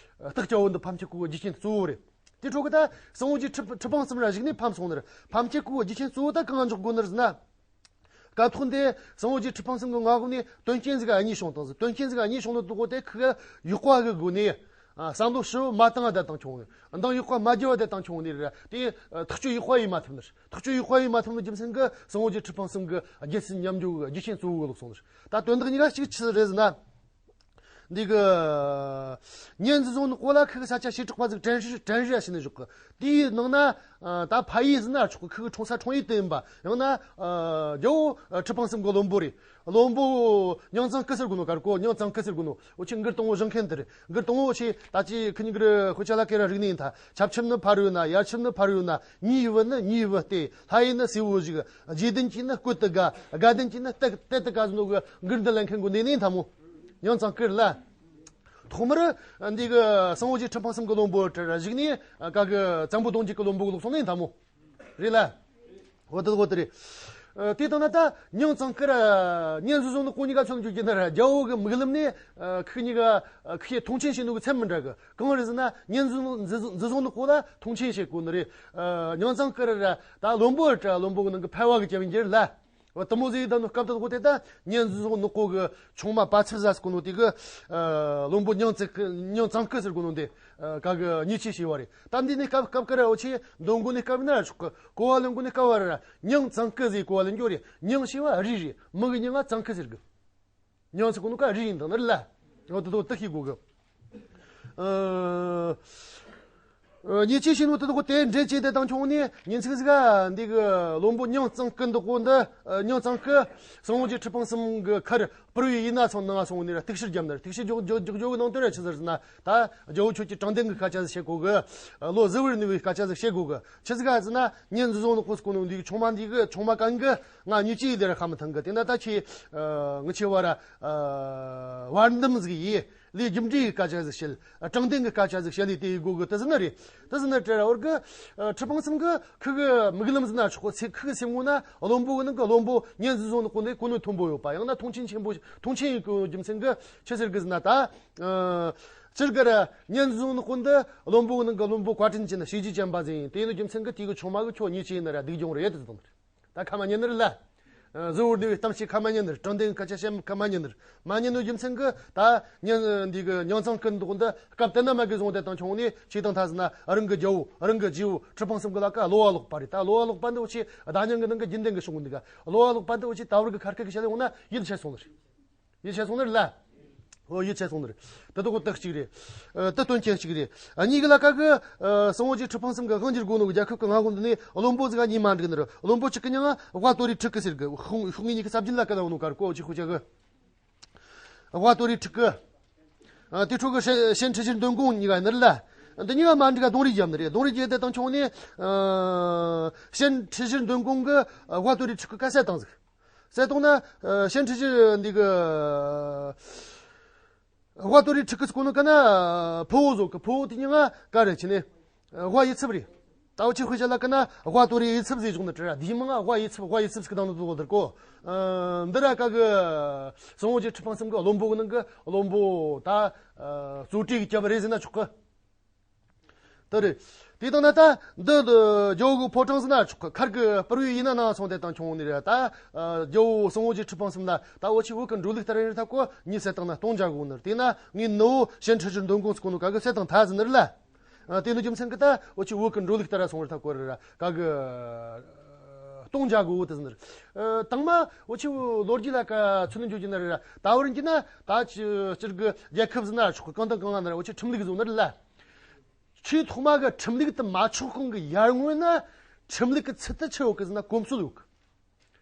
སྟག་རྒྱལ་པོ་འདི་ཕམ་བྱེད་གོ་གི་རྒྱུ་རྐྱེན་གཙོ་བོ་རེད། དེ་འཕྲོ་གི་ད་ཟིང་ཨོ་རྒྱལ་ཁྲི་ཁྲི་པང་གསུམ་ར་གཞུག་ནས་ཕམ་སོང་ནི་རེད། ཕམ་བྱེད་གོ་གི་རྒྱུ་རྐྱེན་གཙོ་བོ་ད་གང་འཇོག་དགོས་ནི་རེད་ཟེར་ན། སྐབས་ཐོག་འདི་ཟིང་ཨོ་རྒྱལ་ཁྲི་པང་གསུམ་གི་མངའ་འོག་ནས་དོན་རྐྱེན་ཟིག་ག་གཉིས་བྱུང་བཏང་ཟིག་དོན་རྐྱེན་ཟིག་ག་གཉིས་བྱུང་ནོ་དེ་དག་དེ་ཁོ་གི་ཡུལ་དཔའ་གི་སྒོ་ནས། ཨ། བསམ་བློ་ཞིབ་མོ་མ་བཏང་བ་དེ་དང་བྱུང་ནི། འདང་ཡག་པ་མ་རྒྱབ་བ་དེ་དང་བྱུང་ནི་རེད། དེ་ཐག་གཅོད་ཡག་པ་ཡེད་མ་ཐུབ་ནི་རེད། ཐག་གཅོད་ཡག་པ་ཡེད་མ་ཐུབ་ནི་རྒྱུ་མཚན་གྱིས་ཟིང་ཨོ་རྒྱལ་ཁྲི་པང་གསུམ་གྱི་རྒྱལ་སྲིད་ཉམས་འགྱུར་གྱི་རྒྱུ་རྐྱེན་གཙོ་བོ་ལོག་སོང་ནི་རེད། ད་དོན་དག་གཉིས་ཀ་གཅིག་ཆི་རེད་ཟེར་ན། འདི་གི་གཉན་རྫི་ཟོང་ནག་པོ་ལ་ཁོ་གི་ས་ཆ་བྱེ་བྲག་པ་ཟིག་བྲན་བཞི་བྲན་བཞི་བྱས་ནས་བཞག་གི། དེའི་ནང་ན། ཨ། ད་ཕ་ཡུལ་ཟེར་ན་ཆོག་གི། ཁོ་གི་འཁྲུངས་ས་འཁྲུངས་ཡུལ་དེ་ཡིན་པ། ཡང་ན། ཨ། རྒྱལ་པོ་ཁྲི་པང་གསུམ་གི་བློན་པོ་རེད། བློན་པོ་མྱིང་ཙང་ཀི་ཟེར་གོ་ནོ་གར་གོ། མྱིང་ཙང་ཀི་ཟེར་གོ་ནོ། འུ་ཆོས་མགུར་དང་པོ་བཞེངས་མཁན་དེ་རེད། མགུར་དང་པོ་ཆེ་ད་ཅི་ཁི་ཉིག་རི་ཁོ་ཆ་ལ་ཀེ་ར་རིག་གནས་ཡིན་ད། ཆབ་ཆབ་ནི་ཕ་རོལ་ན། ཡར་ཆབ་ནི་ཕ་རོལ་ན། ཉེའི་བུ་ནི་ཉེའི་བུ་སྟེ། ལྷ་ཡི་ནི་སྲས་པོ་བཞུགས། རྗེ་བདུན་གྱི་ནི་བཀོད་དུ་དགའ། དགའ་ལྡན་གྱི་ནི་གཏད་གཏད་དུ་དགའ་ཟེར་ནོ་གི་མགུར་འདི་ལེན་མཁན་གོ་འདི་ནི་ཡིན་ད་མོ། མྱིང་ཙང་ཀི་རེད་ལ། ཐོག་མར་འདི་གི་ཟིང་ཨོ་རྒྱལ་ཁྲི་པང་གསུམ་གི་བློན་པོ་གྲལ་གཞུག་ནས་ག་གི་བཙན་པོ་གདུང་བརྒྱུད་ཀྱི་བློན་པོ་གི་ལོག་སོང་ནི་ཡིན་ད་མོ། རེད་ལ། འོ་དེ་འོ་དེ་རེད། ཨ། དེ་ལྟ་ན་ད་མྱིང་ཙང་ཀི་ར་གཉན་རྫི་ཟོང་ནག་པོ་གཉིས་ཀ་མཚོན་རྒྱུ་རྒྱུ་ན་ར་རྒྱལ་པོ་གི་མིག་ལམ་ནས། ཨ། ཁོ་གཉིས་ཀ་ཨ། ཁོས་མཐོང་ཆེན་བྱེད་ནོ་གི་ཚད་མི་འདྲ་གི། གང་རེད་ཟེར་ན་གཉན་རྫི་ཟོང་ནག་པོ་ལ་མཐོང་ཆེན་བྱེད་གོ་ནི་རེད། ཨ། མྱིང་ཙང་ཀི་ར་ར་ད་བློན་པོ་ར་བློན་པོ་གི་ནང་གི་ཕལ་བ་གི་རྒྱབ་འགྱེལ་ལ། འོ་དེ་མོ་ཟིག་ཡིན་ད་ནོ་སྐབས་དེ་དག་དེ་ད་གཉན་རྫི་ཟོང་ནག་པོ་གི་ཆུང་མ་པ་ཚེ་བཟའ་ཟེར་གོ་ནོ་དེ་གི། ཨ། བློན་པོ་མྱིང་ཙི་ཀི་མྱིང་ཙང་ཀི་ཟེར་གོ་ནོ་དེ། ཨ། ག་གི་ཉེས་ཆད་བྱས་པ་རེད། ད་འདི་ནི་སྐབས་སྐབས་ཀ་ར་འུ་ཆོས་མདོ་མགོ་ནས་སྐབས་ན་ར་ཆོག་གི། གོ་བ་ལེན་གོ་ནས་སྐབས་བ་ར་མྱིང་ཙང་ཀི་ཟེར་གོ་བ་ལེན་རྒྱུ་རེད། མྱིང་ཞེས་པ་རུས་རེད། མི་གི་མྱིང་ང་ཙང་ཀི་ཟེར་གི། མྱིང་ཟེར་གོ་ནོ་ཀ་རུས་ཡིན་དང་ནི་རེད་ལ། འོ་དེ་དག་དེ་ཤེས་དགོས་གི། ཨ། ཨ། ཉེས་ཆད་བྱས་ནོ་དེ་དག་དེ་འདྲེན་བྱས་དེ་དང་ཁྱོད་ནི་ཉིན་ཚིག་ཟིག་ག་འདི་གི་བློན་པོ་མྱིང་ཙང་ཀི་འདི་གོ་འདི། ཨ། མྱིང་ཙང་ཀི་ཟིང་ཨོ་རྒྱལ་ཁྲི་པང་གསུམ་གི་མཁར་སྤུར་བའི་ཡུལ་ན་སོང་ནང་སོང་ནས་ར་གཏུག་བཤེར་བརྒྱབ་ནི་རེད། གཏུག་བཤེར་རྒྱག་རྒྱག་རྒྱག་རྒྱུ་གི་ནང་དོན་ར་ཆི་ཟེར་ཟེར་ན། ད་རྒྱལ་པོ་ཁྱོད་ཀྱིས་དྲང་བདེན་གི་སྐད་ཆ་ཟིག་བཤད་དགོས་གི། བློ་གཟུ་བོར་གནས་པའི་སྐད་ཆ་ཟིག་བཤད་དགོས་གི། ཆི་ཟིག་ག་ཟེར་ན་ཉིན་འཛི་བཟུང་ནི་ཁོ་སྐུ་ནུ་འདི་གི་ཆུང་མ་འདི་གི་ཆུང་མ་གང་གི་ང་ཉིད་ཀྱིས་ལས་ར་ཧ་མི་ཐང་གི། དེ་ན་ད་ཁྱེད་ངི་ཆེ་བ་ར་བར་འདུམ་ཟིག་ཡིས། ལས་རྒྱུ་འབྲས་ཀྱི་སྐད་ཆ་ཟིག་བཤད། དྲང་བདེན་གྱི་སྐད་ཆ་ཟིག་བཤད་ནས་དེ་ཡི་སྒོ་གི་དེ་ཟིག་ནི་རེད། དེ་ཟིག་ནི་དྲ་ར་བར་གི་ཨ་ཁྲི་སྤང་གསུམ་གི་ཁུ་གི་མིག་ལམ་ཟིག་ན་ཆོག་གོ། ཚེ་ཁུ་གི་སེམས་ངོ་ན་བློན་པོ་གི་ནང་གི་བློན་པོ་གཉེན་བཟུང་ནི་གོ་ནས་གོ་ནོ་མཐོན་པོ་ཡོད་པ། ཡང་ན་མཐོང་ཆེན་ཆེན་པོ་མཐོང་ཆེན་ཡིན་གོ་རྒྱུ་མཚན་གི་ཆི་ཟེར་གི་ཟིག་ན་ད། ཨ་ཅིར་གི་ར་གཉེན་བཟུང་ནི་གོ་འདི་བློན་པོ་གི་ནང་གི་བློན་པོ་བཀའ་དྲིན་ཅན་ཤེས་རྒྱུ་ཅན་པ་ཟིག་ཡིན། དེ་ཡིན་ནོ་རྒྱུ་མཚན་གི་དེ་གི་ཆུང་མ་གི་ཁྱོད་ཉེས་ཅན་ཡིན་ན་ར་སྡིག་སྦྱོང་རེད་དེ་ཟིག་དང་། ད་ཁ་མ་ཉན་ནི་རེད་ལ། ཨ་གཟུ་བོར་འདུས་པའི་གཏམ་ཞིག་ཁ་མ་ཉན་ནི་རེད། དྲང་བདེན་སྐད་ཆ་བཤད་ཁ་མ་ཉན་ནི་རེད། མ་ཉན་ནོ་རྒྱུ་མཚན་གི་ད་ཉན་འདི་གི་མྱང་ཚང་ཀུན་འདུག་འདི་སྐབས་དེ་ན་མ་གི་བཟུང་དེ་དང་ཆུང་ནས་ཆེ་དང་ཐ་ཟིན་ན་རང་གི་རྒྱལ་བོ་རང་གི་རྗེ་བོ་ཁྲི་སྤང་གསུམ་གི་ལ་ཀ་གློ་བ་ལོག་པ་རེད། ད་གློ་བ་ལོག་པ་འདི་འུ་ཆེ་བརྡ་རྙིང་གི་ནང་གི་རྒྱུན་ལྡན་གི་གཞུང་གི་འདུག་ག་གློ་བ་ལོག་པ་འདི་འུ་ཆེ་ད་བར་གི་ཁར་ཁ་གི་བཤད་ལེ་འོང་ན་ཡིད་ཆད་སོང་ནི་རེད། ཡིད་ཆད་སོང་ནི་རེད་ལ། ཨོ་ཡིད་ཆད་སོང་ནི་རེད། དེ་དག་དག་གཅིག་རེད། ཨ་དེ་དོན་རྐྱེན་གཅིག་རེད། ཨ་གཉིས་ཀྱི་ལ་ཀ་གི་ཨ་སྲིན་པོ་རྗེ་ཁྲི་སྤང་གསུམ་གི་དབང་སྒྱུར་དགོས་ནོ་གི་རྒྱལ་ཁབ་ཀྱི་མངའ་འོག་འདི་ནས་བློན་པོ་ཟིག་ག་གཉིས་མ་འགྲིག་ནི་རེད། བློན་པོ་གཅིག་གི་མྱིང་ང་དབའ་ཏོ་རི་ཁྲི་སྐུ་ཟེར་གི། ཤུང་ཤུང་ངེ་གཉིས་ཀྱི་ས་བརྒྱུད་ལ་ཀ་ལ་བ་ནོ་གར་གོ་ཆི་ཁུ་ཆ་གི། དབའ་ཏོ་རི་ཁྲི་སྐུ། ཨ་དེ་འཕྲོ་གི་ཤན་ཤན་ཁྲི་ཤེར་འདོན་གོང་གཉིས་ཀ་ནི་རེད་ལ། འདི་གཉིས་ཀ་མ་འགྲིག་ག་གདོང་རིས་བརྒྱབ་ནི་རེད། གདོང་རིས་བརྒྱབ་དེ་དང་ཆུང་ནས་ཨ་ཤན་ཁྲི་ཤེར་འདོན་གོང་གི་དབའ་ཏོ་རི་ཁྲི་སྐུ་ཀ་ས་དང་ཟིག། བསད་བཏང་ན། ཨ་ཤན་ཁྲི་ཤེར་འདི་གི་དབའ་ཏོ་རི་ཁྲི་སྐུ་ཟེར་གོ་ནོ་ག་ན་ཕུ་བོ་བཟོ་གི། ཕུ་བོ་དེ་མྱིང་ང་ག་རེ་ཆི་ནས་དབའ་ཡིད་ཚིམ་རེད། ད་འུ་ཆེ་དཔེ་ཆ་ལ་ཀ་ན་དབའ་ཏོ་རི་ཡིད་ཚིམ་ཟེར་བྱུང་ནི་དྲི་ར། དེའི་མིང་ང་དབའ་ཡིད་ཚིམ། དབའ་ཡིད་ཚིམ་ཟེར་གི་དང་ནི་དུ་དེར་གོ། ཨ་འདི་ར་ཀ་གི་སྲིན་པོ་རྗེ་ཁྲི་སྤང་གསུམ་གི་བློན་པོ་གི་ནང་གི་བློན་པོ་ད་ཨ་གཙོ་གྲས་ཀྱི་སྐྱབས་རེད་ཟེར་ན་ཆོག་གི། དེ་རེད། དེ་དང་ན་ད་འདི་འདི་ཇོ་གི་ཕོ་བྲང་ཟིན་ན་ཆོག་གི། ཁར་གི་པུར་བའི་ཡིན་ན་ནང་སོང་དེ་དང་ཆུང་ནི་རེད། ད་ཨ་རྒྱལ་བོ་སྲིན་པོ་རྗེ་ཁྲི་སྤང་གསུམ་ལ་ད་འུ་ཆེ་བོད་གི་འགྲོ་ལུགས་ལྟར་ཡིན་ཐ་གོ་གཉིས་བསད་བཏང་ན་སྟོང་བརྒྱ་དགོས་ནི་རེད། དེ་ན་ངའི་ནུ་བོ་ཤན་ཁྲི་ཤེར་འདོན་གོང་ཟེར་གོ་ནོ་ག་གི་བསད་བཏང་ཐ་ཟིན་ནི་རེད་ལ། ཨ་དེ་ནི་རྒྱུ་མཚན་གི་ད་འུ་ཆེ་བོད་གི་འགྲོ་ལུགས་ལྟར་སོང་རེད་ཐ་གོ་རེད་ར། ག་གི་ཨ་སྟོང་བརྒྱ་དགོས་དེ་ཟིན་ནི་རེད། ཨ་དང་མ་འུ་ཆེ་བོ་ལོ་རྒྱུས་ལ་ཀ་ཚུལ་འཇོག་རྒྱུ་ན་རེད་ར། ད་བར་གྱི་ན་ད་ཅི་སྤྱིར་གི་རྒྱལ་ཁབ་ཟིན་ན་ཆོག་གི། གང་དང་གང་ལ་ན་ར་འུ་ཆེ་ཁྲིམས་ལུགས་བཟོ་ནི་རེད་ལ། ཆེས་ཐོག་མ་གི་ཁྲིམས་ལུགས་དེ་མ་ཆོག་གོང་གི་ཡར་སྔོན་ན་ཁྲིམས་ལུགས་ཀྱི་ཚུལ་དུ་ཆི་ཡོད་གི་ཟེར་ན་གོམས་སྲོལ་ཡོད་གི།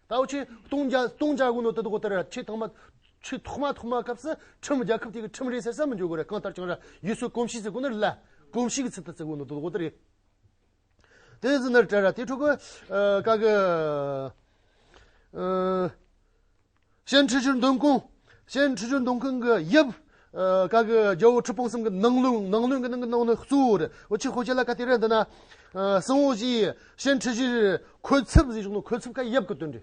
ད་འུ་ཆེ་སྟོང་བརྒྱ་སྟོང་བརྒྱ་གོ་ནོ་དེ་དག་དེ་ར་ཆེས་ཐོག་མ་ཆེས་ཐོག་མ་ཐོག་མ་སྐབས་སུ་ཁྲིམས་རྒྱལ་ཁབ་དེ་གི་ཁྲིམས་རེད་ཟེར་ས་མི་འཇོག་གི་ར། གང་ལྟར་ཀྱང་ར་ཡུལ་སྲོལ་གོམས་གཤིས་ཟེར་གོ་ནི་རེད་ལ། གོམས་གཤིས་ཀྱི་ཚུལ་དུ་བརྩི་གོ་ནོ་དེ་དག་དེ་རེད། དེ་ཟིན་ནི་རེད་དྲ་ར། དེ་འཕྲོ་གི་ཨ་ག་གི་ཨ་ཤན་ཁྲི་ཤེར་འདོན་གོང་། ཤན་ཁྲི་ཤེར་འདོན་གོང་གི་ཡབ། ཨ་ག་གི་རྒྱལ་བོ་ཁྲི་སྤང་གསུམ་གི་ནང་བློན། ནང་བློན་གི་ནང་གི་ནང་བློན་གཙོ་བོ་རེད། འུ་ཆེ་ཁོ་ཆེ་ལ་ཀ་དེ་རེད། འདི་ན་ཨ་སྲིན་པོ་རྗེ་ཤན་ཁྲི་ཤེར་འཁོད་ཚབ་ཟེར་བྱུང་ནོ། འཁོད་ཚབ་ཀ་ཡབ་གི་དོན་རེད།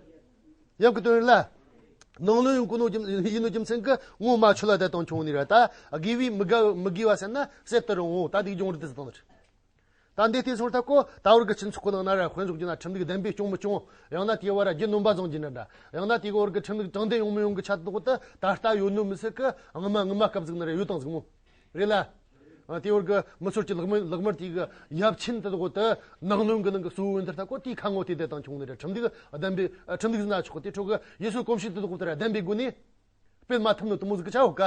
ཡབ་གི་དོན་རེད་ལ། ནང་བློན་ཡིན་གོ་ནོ་རྒྱུ་ཡིན་ནོ་རྒྱུ་མཚན་གི་ངོ་མ་ཆོད་ལ་དེ་དང་ཆུང་ནི་རེད། ད་དགེ་བའི་མི་དགའ་མི་དགེ་བ་ཟེར་ན་སད་དུ་རུང་འོ་ད་སྡིག་སྦྱོང་རེད་དེ་ཟེར་དང་ནི་རེད། ད་འདི་དེ་སོང་ད་ཀོ་ད་བར་གི་སྤྱི་ཚོགས་ཁོ་ནང་ན་ར་དཔེ་འཇོག་རྒྱུ་ན་ཁྲིམས་ལུགས་བདེན་པས་སྐྱོང་མི་སྐྱོང་། ཡང་ན་དེའི་བར་རྒྱུ་ནོམ་པ་བཟང་རྒྱུ་འདྲ་འདྲ། ཡང་ན་དེའི་བར་གི་ཁྲིམས་ལུགས་དྲང་བདེན་ཡོང་མི་ཡོང་གི་ཆ་དོག་ད་ད་ལྟ་ཡོད་ནོ་མི་སྲིད་གི། སྔ་མ་སྔ་མ་སྐབས་ཟིག་ན་རེ་ཡོད་དང་ཟིག་མོ། རེད་ལ། ཨ་དེའི་བར་གི་མི་སོར་གྱི་ལག་དམར་ལག་དམར་དེ་གི་ཡབ་ཆེན་དེ་དག་ད་ནང་བློན་གི་ནང་གི་གཙོ་བོ་འདིར་ད་ཀོ་དེའི་ཁ་ངོ་དེ་དེ་དང་ཆུང་ནི་རེད། ཁྲིམས་ལུགས་བདེན་པས་ཁྲིམས་ལུགས་ཟིན་ན་ཆོག་གི། དེ་འཕྲོ་གི་ཡུལ་སྲོལ་གོམས་གཤིས་དེ་དག་ད་ར་བདེན་པའི་སྒོ་ནས། སྤེལ་མ་ཐུབ་ནོ་དུ་མོ་ཟིག་གི་ཆ་བོ་ཀ།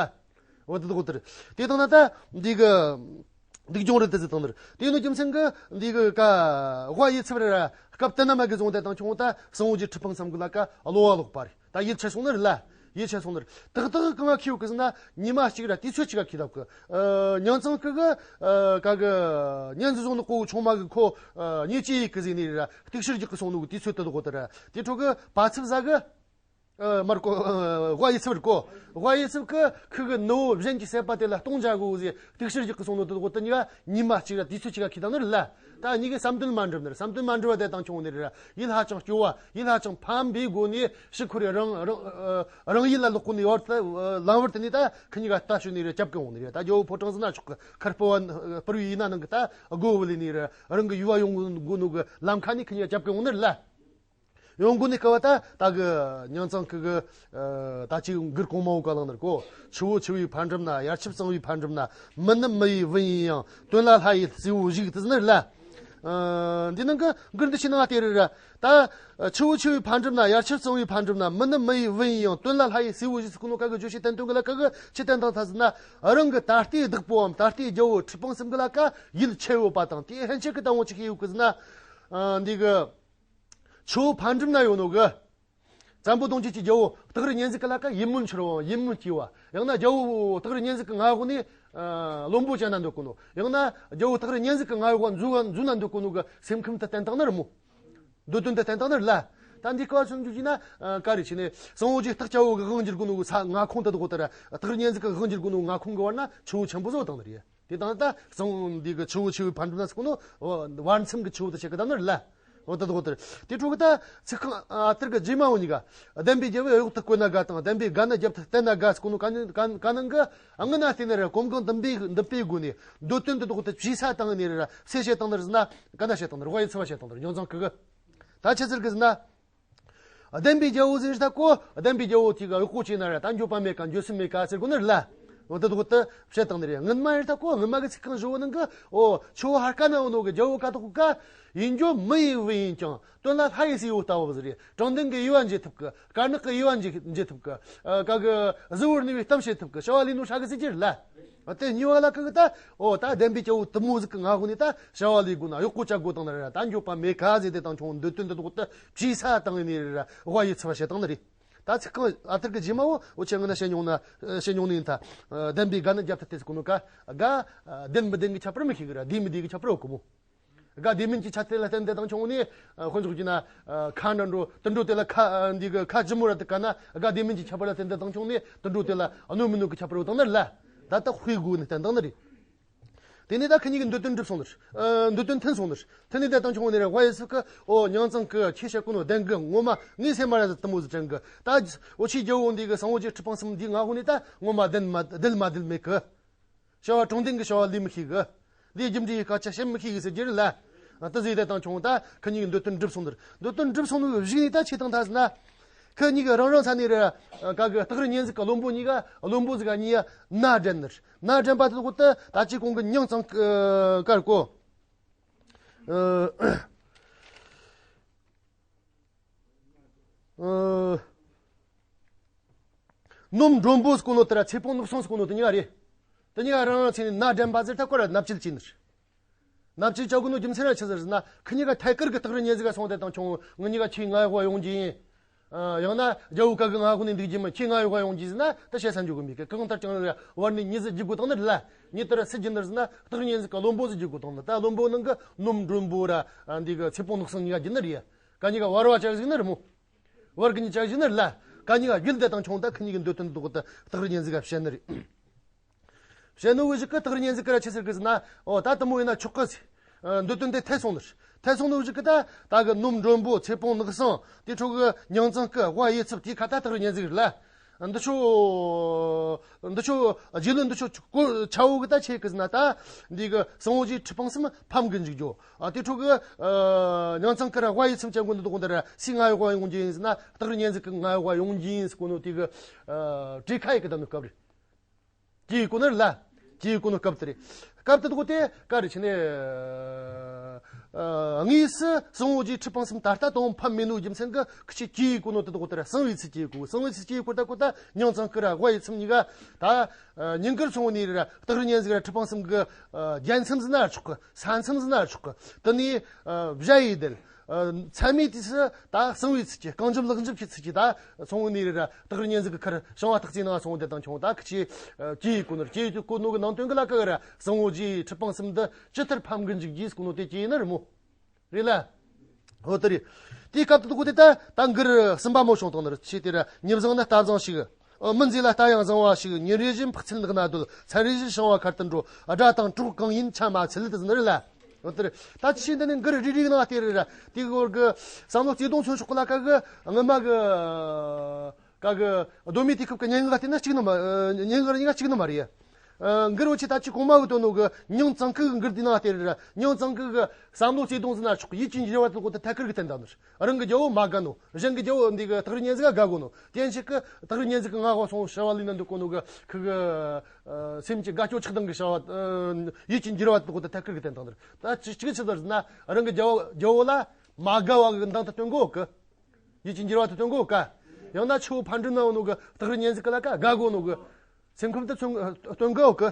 འོ་དེ་དག་དེར། དེ་དང་ན་ད་འདི་གི་སྡིག་སྦྱོང་རེད་དེ་ཟེར་དང་ནི་རེད། དེ་ནི་རྒྱུ་མཚན་གི་འདི་གི་ཀ་དབའ་ཡིད་ཚིམ་རེད་ར། སྐབས་དེ་ན་མ་གི་བཟུང་དེ་དང་ཆུང་ད་སྲིན་པོ་རྗེ་ཁྲི་སྤང་གསུམ་གི་ལ་ཀ་གློ་བ་ལོག་པ་རེད། ད་ཡིད་ཆད་སོང་ནི་རེད་ལ། ཡིད་ཆད་སོང་ནི་རེད། ཏག་ཏག་གང་ང་ཁེ་ཡོད་གི་ཟེར་ན་ཉི་མ་གཅིག་ར་དུས་ཚོད་གཅིག་ག་ཁེ་ལབ་གི། ཨ་མྱང་ཚང་གི་གི་ཨ་ཀ་གི་གཉེན་ཟི་བཟུང་ནི་ཀོ་ཆུང་མ་གི་ཁོ་ཨ་ཉེ་ཅི་ཡིག་གི་ཟེར་ནི་རེད་ར། གཏུག་བཤེར་རྒྱག་གི་སོང་ནོ་གི་དུས་ཚོད་དེ་དག་དེ་ར། དེ་འཕྲོ་གི་བ་ཚབ་ཟ་གི། ཨ་མར་གོ་ཨ་དབའ་ཡིད་ཚིམ་རེད་གོ། དབའ་ཡིད་ཚིམ་གི་ཁུ་གི་ནུ་བོ་གཞན་གྱི་སྲས་པ་དེ་ལ་སྟོང་བརྒྱ་གོ་ཟེར་གཏུག་བཤེར་རྒྱག་གི་སོང་ནོ་དེ་དག་དེ་གཉིས་ཀ་ཉི་མ་གཅིག་ར་དུས་ཚོད་གཅིག་ག་ཁེ་དང་ནི་རེད་ལ། ད་གཉིས་ཀའི་བསམ་དོན་མ་འགྲུབ་ནི་རེད། བསམ་དོན་མ་འགྲུབ་པ་དེ་དང་ཆུང་ནི་རེད་ར། ཡིད་ཧ་ཅང་སྐྱོ་བ། ཡིད་ཧ་ཅང་ཕམ་པའི་སྒོ་ནས་ཕྱིར་འཁོར་རེ་རང་རང་ཨ་རང་ཡུལ་ལ་ལོག་གོ་ནི་ཡོད་ད། ལམ་བར་དེ་ནས་ད་ཁི་གཉིས་ཀ་ལྟ་ཞུ་ནི་རེད། རྒྱབ་གི་འོང་ནི་རེད། ད་རྒྱལ་བོ་ཕོ་བྲང་ཟིན་ན་ཆོག་གི། ཁར་སྤུ་བ་སྤུར་བའི་ཡིན་ན་ནང་གི་ད་སྒོ་བུ་ལི་ནི་རེད། རང་གི་ཡུལ་བ་ཡོང་དགོ་ནོ་གི་ལམ་ཁ་ནས་ཁི་གཉིས་ཀ་རྒྱབ་གི་འོང་ནི་རེད་ལ། ཡོང་དགོ་ནི་སྐབས་ད་ད་གི་མྱང་ཚང་གི་གི་ཨ་ད་ཅིག་མགུར་གོང་མ་བོ་ག་ལང་ནར་གོ། ཆུ་བོ་ཆེ་བའི་ཕ་འགྲམ་ན། ཡར་ཆབ་གཙང་བའི་ཕ་འགྲམ་ན། མི་ནི་མི་ཡི་བུ་ཡིན་ཡང་། དོན་ལ་ལྷ་ཡི་སྲས་བོ་ཞིག་དེ་ཟེར་ནི་རེད་ལ། ཨ་འདི་ནང་གི་མགུར་འདི་ཕྱི་ནང་དེ་རེད་ར། ད་ཆུ་བོ་ཆེ་བའི་ཕ་འགྲམ་ན། ཡར་ཆབ་གཙང་བའི་ཕ་འགྲམ་ན། མི་ནི་མི་ཡི་བུ་ཡིན་ཡང་། དོན་ལ་ལྷ་ཡི་སྲས་བོ་ཞིག་ཟེར་གོ་ནོ་ག་གི་བརྗོད་བྱའི་བསྟན་དོན་གི་ལ་ག་གི་ཆི་བསྟན་དང་ཐ་ཟེར་ན། རང་གི་ད་ལྟའི་བདག་པོའམ་ད་ལྟའི་རྒྱལ་བོ་ཁྲི་སྤང་གསུམ་གི་ལ་ཀ་ཡིད་ཆེས་ཡོད་པ་དང་། དེའི་ཕན་ཆད་གི་ད་འོང་ཅིག་ཤེས་ཡོད་གི་ཟེར་ན། ཨ་འདི་གི་ཆུ་བོ་ཕ་འགྲམ་ན་ཡོད་ནོ་གི། བཙན་པོ་གདུང་བརྒྱུད་ཀྱི་རྒྱལ་བོ་སྟག་རི་གཉན་གཟིགས་ཀྱི་ལ་ཀ་ཡིད་སྨོན་འཆོར་བའམ་ཡིད་སྨོན་སྐྱེ་བ། ཡང་ན་རྒྱལ་བོ་སྟག་རི་གཉན་གཟིགས་ཀྱི་མངའ་འོག་ནས་ཨ་བློན་པོ་བྱས་ན་འདོད་གོ་ནོ། ཡང་ན་རྒྱལ་བོ་སྟག་རི་གཉན་གཟིགས་ཀྱི་མངའ་འོག་འཛུལ་འཛུལ་ན་འདོད་གོ་ནོ་གི་སེམས་ཁམས་དེ་བསྟན་སྟངས་ནི་རེད་མོ། འདོད་དོན་དེ་བསྟན་སྟངས་ནི་རེད་ལ། ད་འདི་སྐབས་སུ་འཇུག་གྱིས་ན་ཨ་ག་རེ་བྱས་ནས་གཙང་བོ་རྗེ་སྟག་སྐྱ་བོ་གི་དབང་བསྒྱུར་དགོས་ནོ་གི་ས་མངའ་ཁོངས་དེ་དག་ལྟར་སྟག་རི་གཉན་གཟིགས་གི་དབང་བསྒྱུར་དགོས་ནོ་མངའ་ཁོངས་གི་བར་ན་ཆུ་བོ་ཆེན་པོ་བཟོ་བཏང་ནི་རེད། དེ་དང་ད་གཙང་བོ་འདི་གི་ཆུ་བོ་ཆེ་བོའི་ཕན་འབྲུམ་ན་ཟེར་གོ་ནོ་བར་མཚམས་གི་ཆུ་བོ་དེ་ཆེ་གི་ད་ནི་རེད་ལ། འོ་ད་དག་ལྟར་དེ་འཕྲོ་གི་ད་ཚིག་རྐང་ཨ་ལྟར་གི་རྗེས་མ་འོ་གཉིས་ཀ་བདེན་པའི་རྒྱལ་པོས་གཡོག་ཏུ་བཀོད་ན་དགའ་དང་བདེན་པའི་དགའ་ན་རྒྱབ་ཏུ་བསྟན་ན་དགའ་ཟེར་གོ་ནོ་ག་ནི་ག་ནི་ག་ནང་གི་ཨ་ང་ན་བལྟས་ནི་རེད། གོམ་གང་མདུན་པའི་མདུན་པའི་སྒོ་ནས་འདོད་དོན་དེ་དག་ཏུ་བྱས་ས་བཏང་ནི་རེད། སེ་བྱས་བཏང་ནི་རེད་ཟེར་ན་ག་ན་བྱས་བཏང་ནི་རེད། དབའ་ཡི་ཚུལ་བ་བྱས་བཏང་ནི་རེད། མྱོང་ཚང་གི་གི་ད་ཆི་ཟེར་གི་ཟེར་ན། བདེན་པའི་རྒྱལ་པོ་ཟེར་ད་གོ་བདེན་པའི་རྒྱལ་པོ་དེ་ག་གཡོག་པོ་བྱས་ན་ར་ད་འགྱོད་པ་མེད་ཀ་འགྱོད་སེམས་མེད་ཀ་ཟེར་གོ་ནི་རེད་ལ། འོ་དེ་དག་ཏུ་བཤད་བཏང་ནི་རེད། སྔོན་མ་རེད་ད་གོ་སྔོན་མ་གི་ཚིག་རྐང་བཞི་བོ་ནང་གི་འོ་ཆུ་བོ་ཧར་ཀ་ན་འོ་ནོ་གི་རྒྱལ་པོ་ཀ་དོག་ག་ཡིན་རྒྱུ་མི་ཡི་བུ་ཡིན་ཀྱང་དོན་ལ་ལྷ་ཡི་སྲས་པོ་ལྟ་བུ་ཟེར་རེད། དྲང་བདེན་གི་དབྱེ་བ་འབྱེད་ཐུབ་གི། དཀར་ནག་གི་དབྱེ་བ་འབྱེད་འབྱེད་ཐུབ་གི། ཨ་ག་གི་གཟི་བོར་གནས་པའི་གཏམ་བཤད་ཐུབ་གི། བྱ་བ་ལས་ནོ་ཧྲ་གི་ཟེར་གྱི་རེད་ལ། དེ་གཉིས་བ་ལ་ཁ་གི་ད། འོ་ད་བདེན་པའི་རྒྱལ་པོ་དེ་མོ་ཟིག་གི་མངའ་འོག་ནས་ད་བྱ་བ་ལས་དགོས་ན་གཡོག་པོ་བྱ་དགོས་དང་ན་ར་ད་འགྱོད་པ་མེད་ཁ་ཟེར་དེ་དང་ཁྱོད་འདོད་དོན་དེ་དག་ཏུ་བྱས་ས་བཏང་ནི་ར་དབའ་ཡི་ཚུལ་བ་བྱེད་བཏང་ནི་རེད། ད་ཚིག་རྐང་ཨ་ཐར་གི་རྗེས་མ་བོ་འོ་ཆེ་ངོ་ན་བཤད་མྱོང་ན་བཤད་མྱོང་ནི་ཡིན་ད། བདེན་པའི་དགའ་ན་རྒྱབ་ཏུ་བལྟས་ཟེར་གོ་ནོ་ཀ་དགའ། བདེན་མི་བདེན་གི་ཁྱད་པར་མི་ཤེས་གི་ར། བདེན་མི་བདེན་གི་ཁྱད་པར་འོ་གི་མོ། དགའ་བདེན་མིན་གྱི་ཆ་དེ་ལ་བརྟེན་ཏེ་དང་ཁྱོད་ནི་དཔེ་འཇོག་རྒྱུ་ན་ཁ་འདྲ་འགྲོ་དུད་འགྲོ་དེ་ལ་ཁ་འདི་གི་ཁ་ལྗིད་མོ་ར་དེ་ག་ན་དགའ་བདེན་མིན་གྱི་ཁྱད་པར་ལ་བརྟེན་ཏེ་དང་ཁྱོད་ནི་དུད་འགྲོ་དེ་ལ་གནོད་མི་གནོད་གི་ཁྱད་པར་འོ་དང་ནི་རེད་ལ། ད་ལྟ་དཔེ་དགོས་ནི་བསྟན་དང་ནི་རེད། དེ་ནས་ད་ཁི་གཉིས་ཀྱི་འདོད་དོན་འགྲུབ་སོང་ནི་རེད། འདོད་དོན་མཐུན་སོང་ནི་རེད། མཐུན་ནས་ད་དང་ཁྱོད་ནི་རེད། དབའ་ཡི་ཚུལ་གི་འོ་མྱང་ཚང་གི་ཁྱེད་བཤད་གོ་ནོ་བདེན་གི། ངོ་མ་ངའི་སེམས་མ་ར་ཟིག་དུ་མོ་ཟིག་དྲན་གི། ད་འོ་ཆེ་རྒྱལ་པོ་འདི་གི་གཙང་བོ་རྗེ་ཁྲི་སྲོང་གསུམ་འདི་མངའ་འོག་ནས་ད་ངོ་མ་བདེན་མ་བདེན་མ་བདེན་མེད་གི། བྱ་བ་དྲང་བདེན་གྱི་བྱ་བ་ལས་མི་ཤེས་གི། འདིའི་རྒྱུ་འབྲས་ཀྱི་སྐད་ཆ་བཤད་མི་ཤེས་གི་ཟེར་རྒྱུ་རེད་ལ། ད་ཟེར་དེ་དང་ཁྱོད་ད་ཁི་གཉིས་ཀྱི་འདོད་དོན་འགྲུབ་སོང་ནི་རེད། འདོད་དོན་འགྲུབ་སོང་ནི་གཞུག་ནས་ད་ཆི་བཏང་ཐལ་ཟེར་ན། ཁི་གཉིས་ཀྱི་རང་རང་ས་ནས་རེད། ག་གི་སྟག་རི་གཉན་གཟིགས་ཀྱི་བློན་པོ་གཉིས་ཀ་བློན་པོ་ཟིག་ག་གཉིས་ཀ་མནའ་འབྲེལ་ནི་རེད། མནའ་འབྲེལ་བ་དེ་གོ་ད་ད་ཅི་གོང་གི་མྱང་ཚང་གི་བཀར་གོ། ནོམ་མགྲོན་པོ་ཟེར་གོ་ནོ་དེ་ར་ཚེ་སྤོང་ནག་སང་ཟེར་གོ་ནོ་དེ་གཉིས་ཀ་རེད། དེ་གཉིས་ཀ་རང་རང་ཚེ་ནས་མནའ་འབྲེལ་བ་ཟེར་ཐག་གོ་ར་མནའ་བཅད་བྱས་ནི་རེད། མནའ་བཅད་བྱ་དགོས་ནོ་རྒྱུ་མཚན་ར་ཆི་ཟེར་ཟེར་ན་ཁི་གཉིས་ཀ་ཐད་ཀར་གི་སྟག་རི་གཉན་གཟིགས་ག་སོང་དེ་དང་ཁྱོད་ང་གཉིས་ཀ་ཁྱེད་མངའ་འོག་ཡོང་རྒྱུ་ཡིན། ཡང་ན་རྒྱལ་པོ་ག་གི་མངའ་འོག་ནས་འདུག་རྒྱུ་མིན། ཁྱེད་མངའ་འོག་ཡོང་རྒྱུ་ཟེར་ན་ད་བཤད་ས་འཇོག་གི་མེད་གི། གང་ལྟར་ཀྱང་ར་བར་ནས་མྱི་ཟིག་བརྒྱུད་དགོས་བཏང་ནི་རེད་ལ། མྱི་དེ་ར་སུ་བརྒྱུད་ནི་རེད་ཟེར་ན་སྟག་རི་གཉན་གཟིགས་གི་བློན་པོ་ཟིག་བརྒྱུད་དགོས་བཏང་ནི། ད་བློན་པོ་ནང་གི་ནོམ་མགྲོན་པོ་ར་འདི་གི་ཚེ་སྤོང་ནག་སང་གཉིས་ཀ་བརྒྱུད་ནི་རེད། ག་གཉིས་ཀ་བར་བ་བཅའ་བཞག་ནི་རེད་མོ། བར་གི་གཉིས་བཅའ་བཞག་ནི་རེད་ལ། ག་གཉིས་ཀ་རྒྱུད་འདི་དང་ཁྱོད་ད་ཁི་གཉིས་ཀྱི་འདོད་དོན་འདུག་ད་སྟག་རི་གཉན་གཟིགས་ག་བཤད་ནི་རེད། བཤད་ནོ་གི་གཞུག་གི་སྟག་རི་གཉན་གཟིགས་གི་ར་ཆི་ཟེར་གི་ཟེར་ན། འོ་ད་དེ་མོ་ཡིན་ན་ཆོག་གི་ཟེར། འདོད་དོན་དེ་འཐད་སོང་ནི་རེད། འཐད་སོང་ནོ་གི་གཞུག་གི་ད་ད་གི་ནོམ་མགྲོན་པོ་ཚེ་སྤོང་ནག་སང་དེ་འཕྲོ་གི་མྱང་ཚང་གི་དབའ་ཡི་ཚུལ་དེ་ཁ་ད་སྟག་རི་གཉན་གཟིགས་རེད་ལ། འདི་ཆོ། འདི་ཆོ་རྗེ་བློན་འདི་ཆོ་ཆ་བོ་གི་ད་ཆེ་གི་ཟེར་ན་ད། འདི་གི་གཙང་བོ་རྗེ་ཁྲི་སྲོང་གསུམ་ཕམ་གི་འཇུག་རྒྱུ། ཨ་དེ་འཕྲོ་གི་མྱང་ཚང་གི་ར་དབའ་ཡི་ཚུལ་ཅན་གོ་འདི་དོ་གོ་འདི་ར་སུའི་མངའ་འོག་ཡོང་རྒྱུ་ཡིན་ཟེར་ན་སྟག་རི་གཉན་གཟིགས་གི་མངའ་འོག་ཡོང་རྒྱུ་ཡིན་ཟེར་གོ་ནོ་དེ་གི་གྲོས་ཁ་ཡི་གི་ད་ནོ་སྐབས་རེད། གི་གོ་ནོ་རེད་ལ། གི་གོ་ནོ་སྐབས་དེ་རེད། སྐབས་དེ་དོ་གོ་དེ་ག་རེ་བྱས་ནས། ཨ་དངོས་སུ་གཙང་བོ་རྗེ་ཁྲི་སྲོང་གསུམ་ད་ལྟ་དང་ཕམ་མེད་ནོ་རྒྱུ་མཚན་གི་ཁི་ཆོས་གི་གོ་ནོ་དེ་དོ་གོ་དེ་ར་གསང་བའི་ཚུལ་གྱིས་གོ། གསང་བའི་ཚུལ་གྱིས་གོ་ད་གོ་ད་མྱང་ཚང་གི་ར་དབའ་ཡི་ཚུལ་གཉིས་ཀ་ད། ཉིན་དཀར་ཚོང་ནས་ར་སྟག་རི་གཉན་གཟིགས་ར་ཁྲི་སྲོང་གསུམ་གི་རྒྱལ་མཚམས་ཟེར་ན་ཆོག་གི། ས་མཚམས་ཟེར་ན་ཆོག་གི། དེ་ནས་བཞག་ཡི་དེ་ཚད་མའི་དུས་སུ་ད་གསང་བའི་ཚུལ་གྱིས་རྐང་འཇབ་ལག་འཇབ་ཀྱི་ཚུལ་གྱིས་ད་ཚོང་ནས་ར་སྟག་རི་གཉན་གཟིགས་གི་ཁར་བྱང་བ་སྟག་རྩེའི་ནང་སོང་དེ་དང་ཁྱོད་ད་ཁི་ཆོས་གི་གོ་ནོ་རེད། གི་གོ་ནོ་གི་ནང་དོན་གི་ལ་ཀ་གི་ར་གཙང་བོ་རྗེ་ཁྲི་སྲོང་གསུམ་འདི་ཇི་ལྟར་ཕམ་གི་འཇུག་རྒྱུ་ཟེར་གོ་ནོ་དེ་གི་ཡིན་ནི་རེད་མོ། རེད་ལ། འོ་དེ་རེད། དེའི་སྐབས་དུ་གོ་དེ་ད་ད་མགུར་གསུམ་པ་མོ་བྱུང་བཏང་ནི་རེད། ཆེ་དེ་ར་མྱི་བཟང་ན་རྟ་བཟང་ཞིག་ཨོ་མི་མཛེས་ལ་རྟ་ཡང་བཟང་བ་ཞིག་ཉིན་རེ་བཞིན་འཕགས་ཚད་ལག་ན་སྡོད། མཚན་རེ་བཞིན་ཞིང་བ་ཁར་དུ་འགྲོ། དགྲ་དང་གྲོགས་གང་ཡིན་ཆ་མ་འཚལ་དུ་ཟིན་རེད་ལ། འོ་དེ་རེད། ད་ཅི་ཞིག་འདི་ནི་མགུར་རེ་རེ་གི་ནང་དེ་རེད་ར། དེ་གི་བར་གི་བསམ་བློ་བརྩེ་དུང་མཚོན་ཆོག་གི་ལ་ཀ་གི་སྔོན་མ་གི་ག་གི་གདོད་མའི་དུས་སྐབས་ཀྱི་སྙན་ངག་དེ་ན་གཅིག་ནི་མ་སྙན་ངག་རྙིང་ག་གཅིག་ནི་མ་རེད། ཨ་མགུར་འོ་ཆེ་ད་ཅི་གོང་མ་གི་དོན་ནོ་གི་མྱང་ཚང་གི་མགུར་འདི་ནང་དེ་རེད་ར། མྱང་ཚང་གི་གི་བསམ་བློ་བརྩེ་དུང་ཟེར་ན་ཆོག་གི། ཡིད་ཀྱི་འགྱུར་བ་དེ་གོ་དེ་ཐད་ཀར་གི་བསྟན་དང་ནི་རང་གི་རྒྱལ་པོ་མ་དགའ་ནོ། གཞན་གི་རྒྱལ་པོ་འདི་གི་སྟག་རི་གཉན་གཟིགས་ག་དགའ་གོ་ནོ། དེ་ཕྱིར་གི་སྟག་རི་གཉན་གཟིགས་གི་མངའ་འོག་སོང་བྱ་བ་ལས་ན་འདུག་གོ་ནོ་གི་ཁི་གི་སེམས་ཀྱི་དགའ་སྐྱོ་ཆགས་སྡང་གི་བྱ་བ། ཡིད་ཀྱི་འགྱུར་བ་དེ་གོ་དེ་ཐད་ཀར་གི་བསྟན་དང་ནི་ར། ད་ཅི་ཅི་གི་ཆི་ཟེར་ན་རང་གི་རྒྱལ་པོ་རྒྱལ་པོ་ལ་མ་དགའ་བ་གི་མདངས་དེ་སྟོན་གོ་གི། ཡིད་ཀྱི་འགྱུར་བ་དེ་སྟོན་གོ་ག། ཡང་ན་ཆུ་བོ་ཕར་འགྲོ་ན་འོ་ནོ་གི་སྟག་རི་གཉན་གཟིགས་གི་ལ་ཀ་དགའ་གོ་ནོ་གི། སེམས་ཁམས་དེ་མཚོན་སྟོན་གོ་གི།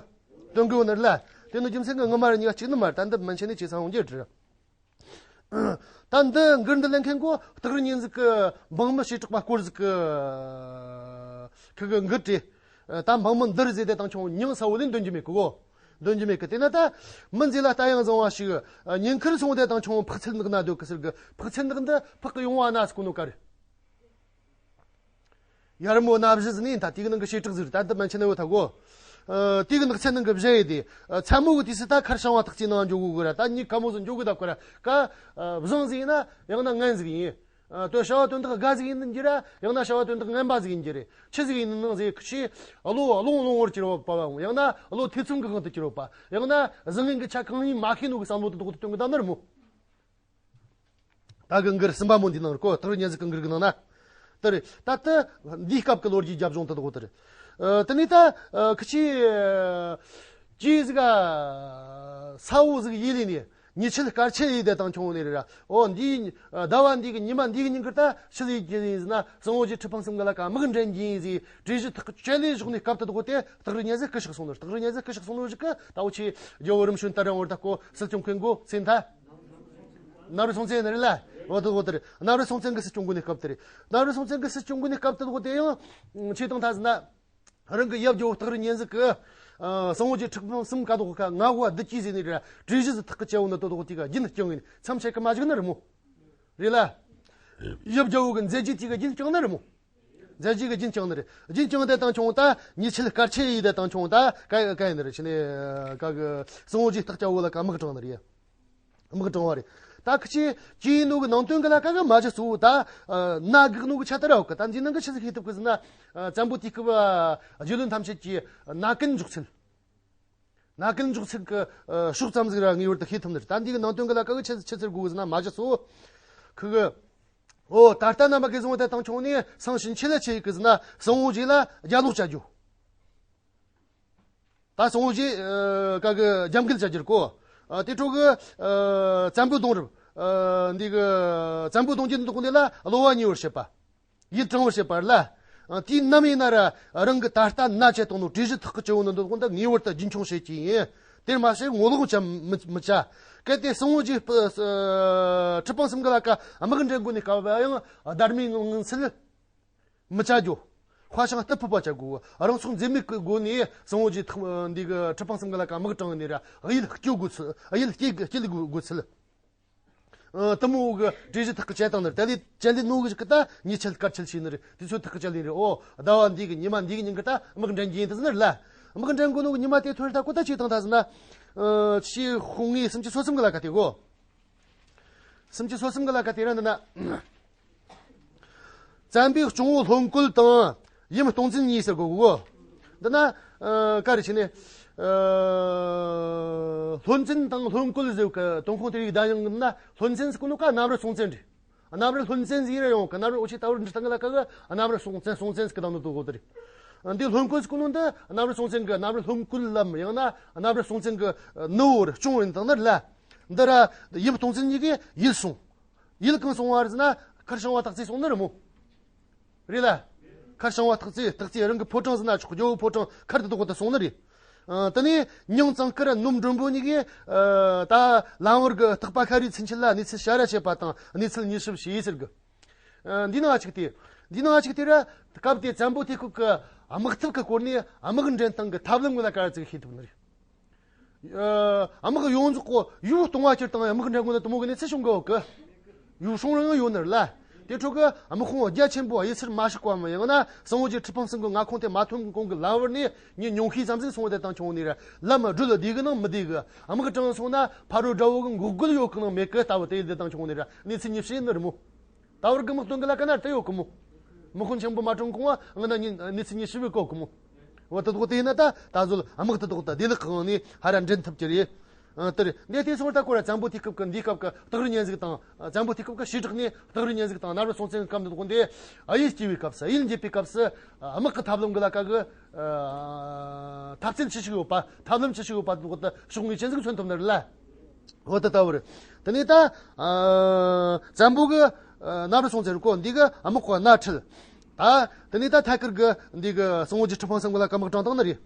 སྟོན་གོ་ནི་རེད་ལ། དེ་ནི་རྒྱུ་མཚན་གི་ངོ་མ་ར་གཉིས་ཀ་གཅིག་ནི་མ་རེད། ད་འདི་མན་ཆད་ནས་ཅི་ས་འོང་རྒྱུ་རེད། ད་འདི་མགུར་འདི་ལེན་མཁན་གོ་སྟག་རི་གཉན་གཟིགས་གི་འབངས་མི་བྱེ་བྲག་པ་སྐོར་ཟིག་གི་ཁི་གི་མགུར་རེད། ད་འབངས་མི་འདི་རེད་ཟེར་དེ་དང་ཁྱོད་མྱིང་གསལ་བོ་ལས་འདོན་རྒྱུ་མེད་གི་གོ། འདོན་རྒྱུ་མེད་གི། དེ་ན་ད་མི་མཛེས་ལ་ལྟ་ཡང་བཟང་བ་ཞིག་ཉིན་ཁར་སོང་དེ་དང་ཆུང་འཕག་ཚད་ནག་ན་སྡོད་གི་ཟེར་གི། འཕག་ཚད་ནག་འདི་འཕག་གི་ཡོང་བ་ན་ཟེར་གོ་ནོ་ག་རེ། ཡར་མོ་ན་བཞི་ཟིན་ནི་ད་དེ་གི་ནང་གི་བྱེ་བྲག་ཟིག་རེད། ད་འདི་མན་ཆད་ན་ཡོད་ཐ་གོ། ཨ། དེ་གི་ནག་ཚད་ནང་གི་བཞི་ཡི་དེ། ཨ། མཚན་མོ་གི་དུས་སུ་ད་ཁར་བྱང་བ་ཐག་ཅིག་ནང་འཇོག་གོ་གི་ར། ད་ཉིན་ཁ་མོ་ཟིག་འཇོག་གི་ད་གོ་ར་ཀ། ཨ། བཟང་ཟིག་ཡིན་ན་ཡང་ན་ངན་ཟིག་ཡིན། ཨ། དོ་བྱ་བ་དོན་དག་དགའ་ཟིག་ཡིན་གྱི་ར། ཡང་ན་བྱ་བ་དོན་དག་ངན་པ་ཟིག་ཡིན་གྱི་རེད། ཆི་ཟིག་ཡིན་ནང་ཟིག་ཁྱི་བློ་བློང་བློང་བར་གྱུར་བ་པ་བ། ཡང་ན་བློ་ཐེ་ཚོམ་གྱི་དབང་དུ་གྱུར་བ་པ། ཡང་ན་བཟང་ངན་གྱི་ཆ་གང་ཡིན་མ་ཤེས་ནོ་གི་བསམ་བློ་དེ་དོག་ཏུ་སྟོན་གི་ད་ནི་ར་མོ། ད་གི་འགིར་གསུམ་པ་མོ་འདི་ནང་ར་གོ། སྟག་རི་གཉན་གཟིགས་གི་འགིར་གི་ནང་ན། དེ་རེད། ད་ལྟ་འདིའི་སྐབས་ཀྱི་ལོ་རྒྱུས་རྒྱབ་ལྗོངས་དེ་དག་དེ་རེད། ཨ། དེ་ནས་ད། ཨ། ཁི་ཆི། ཅི་ཟིག་ག་ས་འོག་ཟིག་ཡིད་ལས་ནས་ཉི་ཆད་སྐར་ཆད་ཡིད་དེ་དང་ཆུང་ནས་རེད་ར། འོ་འདི་ཟླ་བ་འདི་གི་ཉི་མ་འདི་གི་ཉིན་ཁར་ད་ཕྱི་ལས་ཀྱི་ཡིན་ཟེར་ན་སང་བོ་ཇི་ཁྲི་འཕང་གསུམ་གི་ལ་ཀ་དམག་འདྲེན་གྱི་ཡིན་ཟེར་གྲོས་གཞི་ཐག་གཅོད་ལས་ཞོག་ནས་སྐབས་དེ་དག་དེ་སྟག་རི་གཉན་གཟིགས་སྐུ་གཤེགས་སོང་ནོ། སྟག་རི་གཉན་གཟིགས་སྐུ་གཤེགས་སོང་ནོ་ཞིག་གི་ད་འོ་ཆི་རྒྱལ་བོ་རིམ་བྱོན་ད་རང་བར་ད་ཀོ་སྲིད་སྐྱོང་མཁན་གོ་སེམས་ཐ། གནམ་རི་སྲོང་བཙན་ནི་རེད་ལ། འོ་དེ་འོ་དེ་རེད། གནམ་རི་སྲོང་བཙན་གི་སྲིད་སྐྱོང་གོ་ནི་སྐབས་དེ་རེད། གནམ་རི་སྲོང་བཙན་གི་སྲིད་སྐྱོང་གོ་ནི་སྐབས་དེ་འོ་དེ་ཡང་ཆེ་དང་ཐ་ཟེར་ན། རང་གི་ཡབ་རྒྱལ་བོ་སྟག་རི་གཉན་གཟིགས་གི། ཨ། སང་བོ་ཇི་ཁྲི་འཕང་གསུམ་ཀ་དོག་ཁ་ང་ཧོ་བདུད་ཀྱི་ཟེར་ནི་རེད། གྲོས་གཞི་ཟིག་ཐག་གི་བཅད་འོ་ནི་དོ་དོག་དེ་ག་རྒྱུན་སྐྱོང་ཡིན་མཚམས་ཆད་གི་མ་བཞག་ནི་རེད་མོ། རེད་ལ། ཡབ་རྒྱལ་བོ་གི་མཛད་རྗེས་དེ་ག་རྒྱུན་སྐྱོང་ནི་རེད་མོ། མཛད་རྗེས་གི་རྒྱུན་སྐྱོང་ནི་རེད། རྒྱུན་སྐྱོང་དེ་དང་ཆུང་ད་ཉི་ཆད་སྐར་ཆད་ཡིད་དེ་དང་ཆུང་ད་ཀ་ཀ་ཡིན་ནི་རེད། ཕྱི་ནས་ཀ་གི་སང་བོ་ཇི་སྟག་སྐྱ་བོ་ལ་ཀ་དམག་དྲངས་ནི་རེད། དམག་དྲངས་བ་རེད། ད་ཁི་ཆི་ཅི་ཡིན་ནོ་གི་ནང་དོན་གི་ལ་ཀ་གི་མ་ཇི་སུ་ད་ན་གི་ནོ་གི་ཆ་ད་ར་འོ་གི། ད་འདི་ནང་གི་ཆི་ཟིག་ཤེས་ཐུབ་གི་ཟེར་ན། བཙན་པོ་དུས་སྐབས་རྒྱལ་བློན་ཐམས་ཅད་ཀྱི་ན་ཀུན་འཇོག་ཚུལ། ན་ཀུན་འཇོག་ཚུལ་གི་ཕྱོགས་ཙམ་ཟིག་ར་ངེས་པར་དུ་ཤེས་ཐུབ་ནི་རེད། ད་འདི་གི་ནང་དོན་གི་ལ་ཀ་གི་ཆི་ཆི་ཟེར་དགོས་གི་ཟེར་ན་མ་ཇི་སུ། ཁི་གི། འོ་ད་ལྟ་རྣམ་པ་གི་བཟང་བོ་དེ་དང་ཆུང་ནས་སང་ཞིང་ཆི་ལ་ཆི་ཡི་གི་ཟེར་ན་སང་བོ་ཇི་ལ་རྒྱ་ལོག་བྱ་རྒྱུ། ད་སང་བོ་ཇི། ཨ། ཀ་གི་རྒྱབ་འགལ་བྱ་རྒྱུར་གོ། ཨ། དེ་འཕྲོ་གི། ཨ། བཙན་པོའི་གདུང་རབས། ཨ། འདི་གི་བཙན་པོའི་གདུང་རྒྱུད་འདི་དག་འདི་ལ་གློ་བ་ཉེ་བར་བྱེད་པ། ཡིད་དྲང་བར་བྱེད་པ་ལ། ཨ། དུས་ནམ་ཡིན་ན་ར་རང་གི་ད་ལྟ་ན་ཆད་དང་ནོ་གྲོས་གཞི་ཐག་གི་ཆེ་བོ་ནི་འདི་དག་འདི་ངེས་པར་དུ་རྒྱུན་འཁྱོངས་བྱེད་ཀྱི་ཡིན། དེར་མ་ཟད་ངོ་ལོག་བྱ་མི་མི་བྱ། གལ་ཏེ་སང་བོ་ཇི། ཨ། ཁྲི་འཕང་གསུམ་གི་ལ་ཀ་དམག་འདྲེན་དགོས་ནས་སྐབས་ཡང་སྡར་མའི་ངང་ངང་ཚུལ། མི་བྱ་རྒྱུ། དཔའ་ཞིང་རྟུལ་ཕོད་པ་བྱ་དགོས། རང་སྲོག་འཛེམ་མེད་ཀྱི་སྒོ་ནས་སང་བོ་ཇི་ཐག་འདི་གི་ཁྲི་འཕང་གསུམ་གི་ལ་ཀ་དམག་དྲངས་ནས་ར་གཡུལ་སྐྱོབ་དགོས་ཚུལ། གཡུལ་སྐྱེལ་སྐྱེལ་དགོས་ཚུལ། ཨ། དེ་མོ་གི་གྲོས་གཞི་ཐག་གི་བཅད་བཏང་ནི་རེད། དེ་ལས་བཅད་ལས་ནོ་གི་ཞིག་གི་ད་ཉི་ཆད་སྐར་ཆད་བྱས་ནི་རེད། དུས་ཚོད་ཐག་གི་བཅད་ལས་རེད། འོ་ཟླ་བ་འདི་གི་ཉི་མ་འདི་གི་ཉིན་གི་ད་དམག་འདྲེན་གྱི་ཡིན་ད་ཟེར་ནི་རེད་ལ། དམག་འདྲེན་དགོས་ནོ་གི་ཉི་མ་དེ་ཐོན་ད་ཀོ་ད་ཆི་བཏང་ད་ཟེར་ན། ཨ། ཆི་ཧོང་ངི་སུམ་ཅུ་སོ་གསུམ་གི་ལ་ཀ་དེ་གོ། སུམ་ཅུ་སོ་གསུམ་གི་ལ་ཀ་དེ་ར་འདི་ན། བཙན་པོའི་སྐྱོང་བུ་ལྷོ་འཁོལ་དང་ཡུམ་སྟོང་བཙན་གཉིས་ཟེར་གོ་གོ། འདི་ན། ཨ། ཀ་རེ་ཆི་ནས། ཨ། ལྷོ་བཙན་དང་ལྷོ་འཁོལ་ཟེར་གི་ཏུན་ཧོང་དེ་རིགས་ད་ཡང་ན་ལྷོ་བཙན་ཟེར་གོ་ནོ་ཀ་གནམ་རི་སྲོང་བཙན་རེད། གནམ་རི་ལྷོ་བཙན་ཟེར་ར་ཡོང་གི། གནམ་རི་འོ་ཆི་ད་བར་འབྲི་སྟངས་གི་ལ་ཀ་གི་གནམ་རི་སྲོང་བཙན་སྲོང་བཙན་ཟེར་གི་དང་ནི་དུ་གོ་དེ་རེད། འདི་ལྷོ་འཁོལ་ཟེར་གོ་ནོ་འདི་གནམ་རི་སྲོང་བཙན་གི་གནམ་རི་ལྷོ་འཁོལ་ལམ་ཡང་ན་གནམ་རི་སྲོང་བཙན་གི་ནུ་བོར་སྐྱོང་ཡིན་དང་ནི་རེད་ལ། འདི་ར་ཡུམ་སྟོང་བཙན་གཉིས་ཀྱིས་ཡིད་སོང་། ཡིད་གང་སོང་བ་རེད་ཟེར་ན་ཁར་བྱང་བ་སྟག་རྩེ་སོང་ནི་རེད་མོ། རེད་ལ། ཁར་བྱང་བ་སྟག་རྩེ། སྟག་རྩེ་རང་གི་ཕོ་བྲང་ཟེར་ན་ཆོག་རྒྱལ་བོའི་ཕོ་བྲང་ཁར་དུ་དོག་ཏུ་སོང་ནི་རེད། ཨ། དེ་ནས་མྱང་གཙང་དཀར་ནུབ་མགྲོན་པོ་གཉིས་ཀྱིས། ཨ། ད་ལམ་བར་གྱི་སྟག་པ་ཤ་རུས་ཚུན་ཆད་ལ་གནས་ཚུལ་བྱ་ར་བྱེད་པ་དང་གནས་ཚུལ་ཉེས་ཞིབ་བྱས་ཟེར་གི། ཨ། འདི་ནང་གཅིག་དེ། འདི་ནང་གཅིག་དེ་ར་སྐབས་དེ་བཙན་པོ་དེ་ཁུག་གི་དམག་འཐབ་ཀྱི་སྐོར་ནས་དམག་འདྲེན་སྟངས་ཀྱི་ཐབས་ལམ་ངོ་ལ་ག་ར་ཅིག་ཤེས་ཐུབ་ནི་རེད། ཨ། དམག་ཡོངས་རྫོགས་ཀོ་ཡུལ་སྟོང་བ་ཁྱེར་དང་དམག་འདྲེན་དགོས་ན་དུ་མོ་གི་གནས་ཚུལ་བྱུང་གི་ཡོད་གི། ཡུལ་སྲུང་རང་ཡོད་ནི་རེད་ལ། དེ་འཕྲོ་གི་དམག་དཔུང་རྒྱ་ཆེན་པོ་གཡུལ་སར་མ་ཞུགས་པའམ་ཡང་ན་སང་བོ་ཇི་ཁྲི་འཕང་གསུམ་གི་མངའ་ཁོངས་དེ་མ་ཐོན་གོང་གི་ལམ་བར་ནས་ཉིན་ཉུང་ཤས་ཙམ་ཟིག་སོང་བ་དེ་དང་ཆུང་ནས་ར་ལམ་སྒྲུལ་བདེ་གི་ནང་མི་བདེ་གི། དམག་དྲངས་སོང་ན་ཕ་རོལ་དགྲ་བོ་གི་འགོག་རྒོལ་ཡོད་གི་ནང་མེད་གི་ལྟ་བུ་དེ་དེ་དང་ཆུང་ནས་ར་གནས་ཚུལ་ཉེས་བྱས་ནི་རེད་མོ། ད་བར་གི་དམག་དོན་གི་ལ་ཀ་ན་དེ་ཡོད་གི་མོ། དམག་དཔུང་ཆེན་པོ་མ་དྲངས་གོང་བ་ང་ན་ཉིན་གནས་ཚུལ་ཉེས་ཞིབ་བེད་གོ་གི་མོ། འོ་དེ་དག་དེ་ཡིན་ན་ད་ད་གཟོད་དམག་དེ་དག་ད་བདེ་ལེགས་ངང་ནས་ཧ་ར་འདྲེན་ཐུབ་ཀྱི་རེད། ཨ། དེར་འདས་དེ་སོང་ད་ཁོ་ར་བཙན་པོ་དུས་སྐབས་ཀྱི་འདིའི་སྐབས་ཀྱི་སྟག་རི་གཉན་གཟིགས་དང་། བཙན་པོ་དུས་སྐབས་ཀྱི་བྱེ་བྲག་ནས་སྟག་རི་གཉན་གཟིགས་དང་གནམ་རི་སྲོང་བཙན་གྱི་སྐབས་འདི་དག་འདི་གཡུལ་སྐྱེ་བའི་སྐབས་སུ་གཡུལ་འགྱེད་པའི་སྐབས་སུ་དམག་གི་ཐབས་ལམ་གི་ལ་ཀ་གི། ཨ། འཐབ་རྩལ་ཅི་ཞིག་ཡོད་པ། ཐབས་ལམ་ཅི་ཞིག་ཡོད་པ་འདི་དག་ད་ཕྱོགས་ངོས་ཅན་ཟིག་མཚོན་ཐུབ་ནི་རེད་ལ། འོ་དེ་ལྟ་བུ་རེད། དེ་ནས་ད། ཨ། བཙན་པོ་གི། ཨ། གནམ་རི་སྲོང་བཙན་རེད་གོ། འདི་གི་དམག་གི་སྣ་ཁྲིད། ད་དེ་ནས་ད་ཐད་ཀར་གི་འདི་གི་སང་བོ་ཇི་ཁྲི་འཕང་གསུམ་གི་ལ་ཀ་དམག་དྲངས་བཏང་ནི་རེད།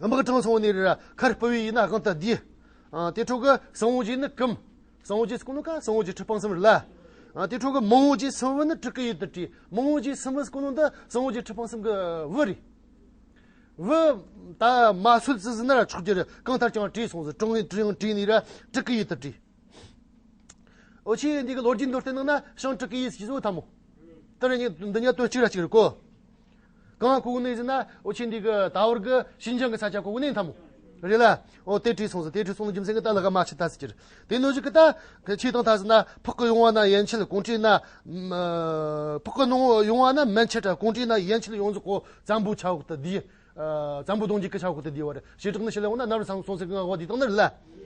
དམག་དྲངས་སོང་ནི་རེད་ར་ཁར་སྤོ་བའི་ཡིན་ན་དབང་དུ་བསྡུས། ཨ། དེ་འཕྲོ་གི་སང་བོ་ཇི་ནི་གུམ། སང་བོ་ཇི་ཟེར་གོ་ནོ་ཀ་སང་བོ་ཇི་ཁྲི་འཕང་གསུམ་རེད་ལ། ཨ། དེ་འཕྲོ་གི་མང་བོ་ཇི་སུམ་བུ་ནི་དྲུག་གི་ཡུལ་དུ་བྲིས། མང་བོ་ཇི་སུམ་བུ་ཟེར་གོ་ནོ་འདི་སང་བོ་ཇི་ཁྲི་འཕང་གསུམ་གི་བུ་རེད། བུ་ད་མ་གསོད་ཙི་ཟིན་ན་ར་ཆོག་རྒྱུ་རེད། གང་ལྟར་ཀྱང་བྲོས་སོང་ཟིག། བྲོས་བྲོས་བྲོས་ནས་ར་ཊི་ཀི་ཡི་དུ་བྲོས། འོ་ཆི་འདི་གི་ལོ་རྒྱུས་མདོར་བསྟན་ནང་ན་ཞང་ཊི་ཀི་ཡི་ཟིག་བཟོ་ཐལ་མོ། དེ་ར་ནི་འདི་ཉག་དོན་གཅིག་ར་གཅིག་རེད་གོ། གང་གོ་གི་ནི་ཟེར་ན། འོ་ཆི་འདི་གི་ད་བར་གི་ཞིན་ཅང་གི་ས་ཆ་གོ་གི་ནི་ཐལ་མོ། རེད་ལ། འོ་དེ་བྲོས་སོང་ཟིག། དེ་བྲོས་སོང་ནི་རྒྱུ་མཚན་གི་ད་ལག་མ་ཆི་ད་ཟེར་གྱི་རེད། དེ་ནོ་ཞིག་གི་ད་ཆི་དང་ད་ཟེར་ན། ཕག་གི་ཡོང་བ་ན་ཡན་ཆད་གོང་ཁྲི་ན། ཕག་གི་ནང་ཡོང་བ་ན་མན་ཆད་ར་གོང་ཁྲི་ན་ཡན་ཆད་ཡོངས་རྫོགས་གོ་བཙན་པོ་ཆ་འོག་ཏུ་བསྡུས། བཙན་པོ་གདུང་བརྒྱུད་ཀྱི་ཆ་འོག་ཏུ་བསྡུས་པ་རེད། བྱེ་བྲག་ནི་ཕྱི་ལ་འོང་ན་ནམ་རུ་སང་སོང་ཟེར་གི་ང་གོ་བསྡུས་དང་ནི་རེད་ལ།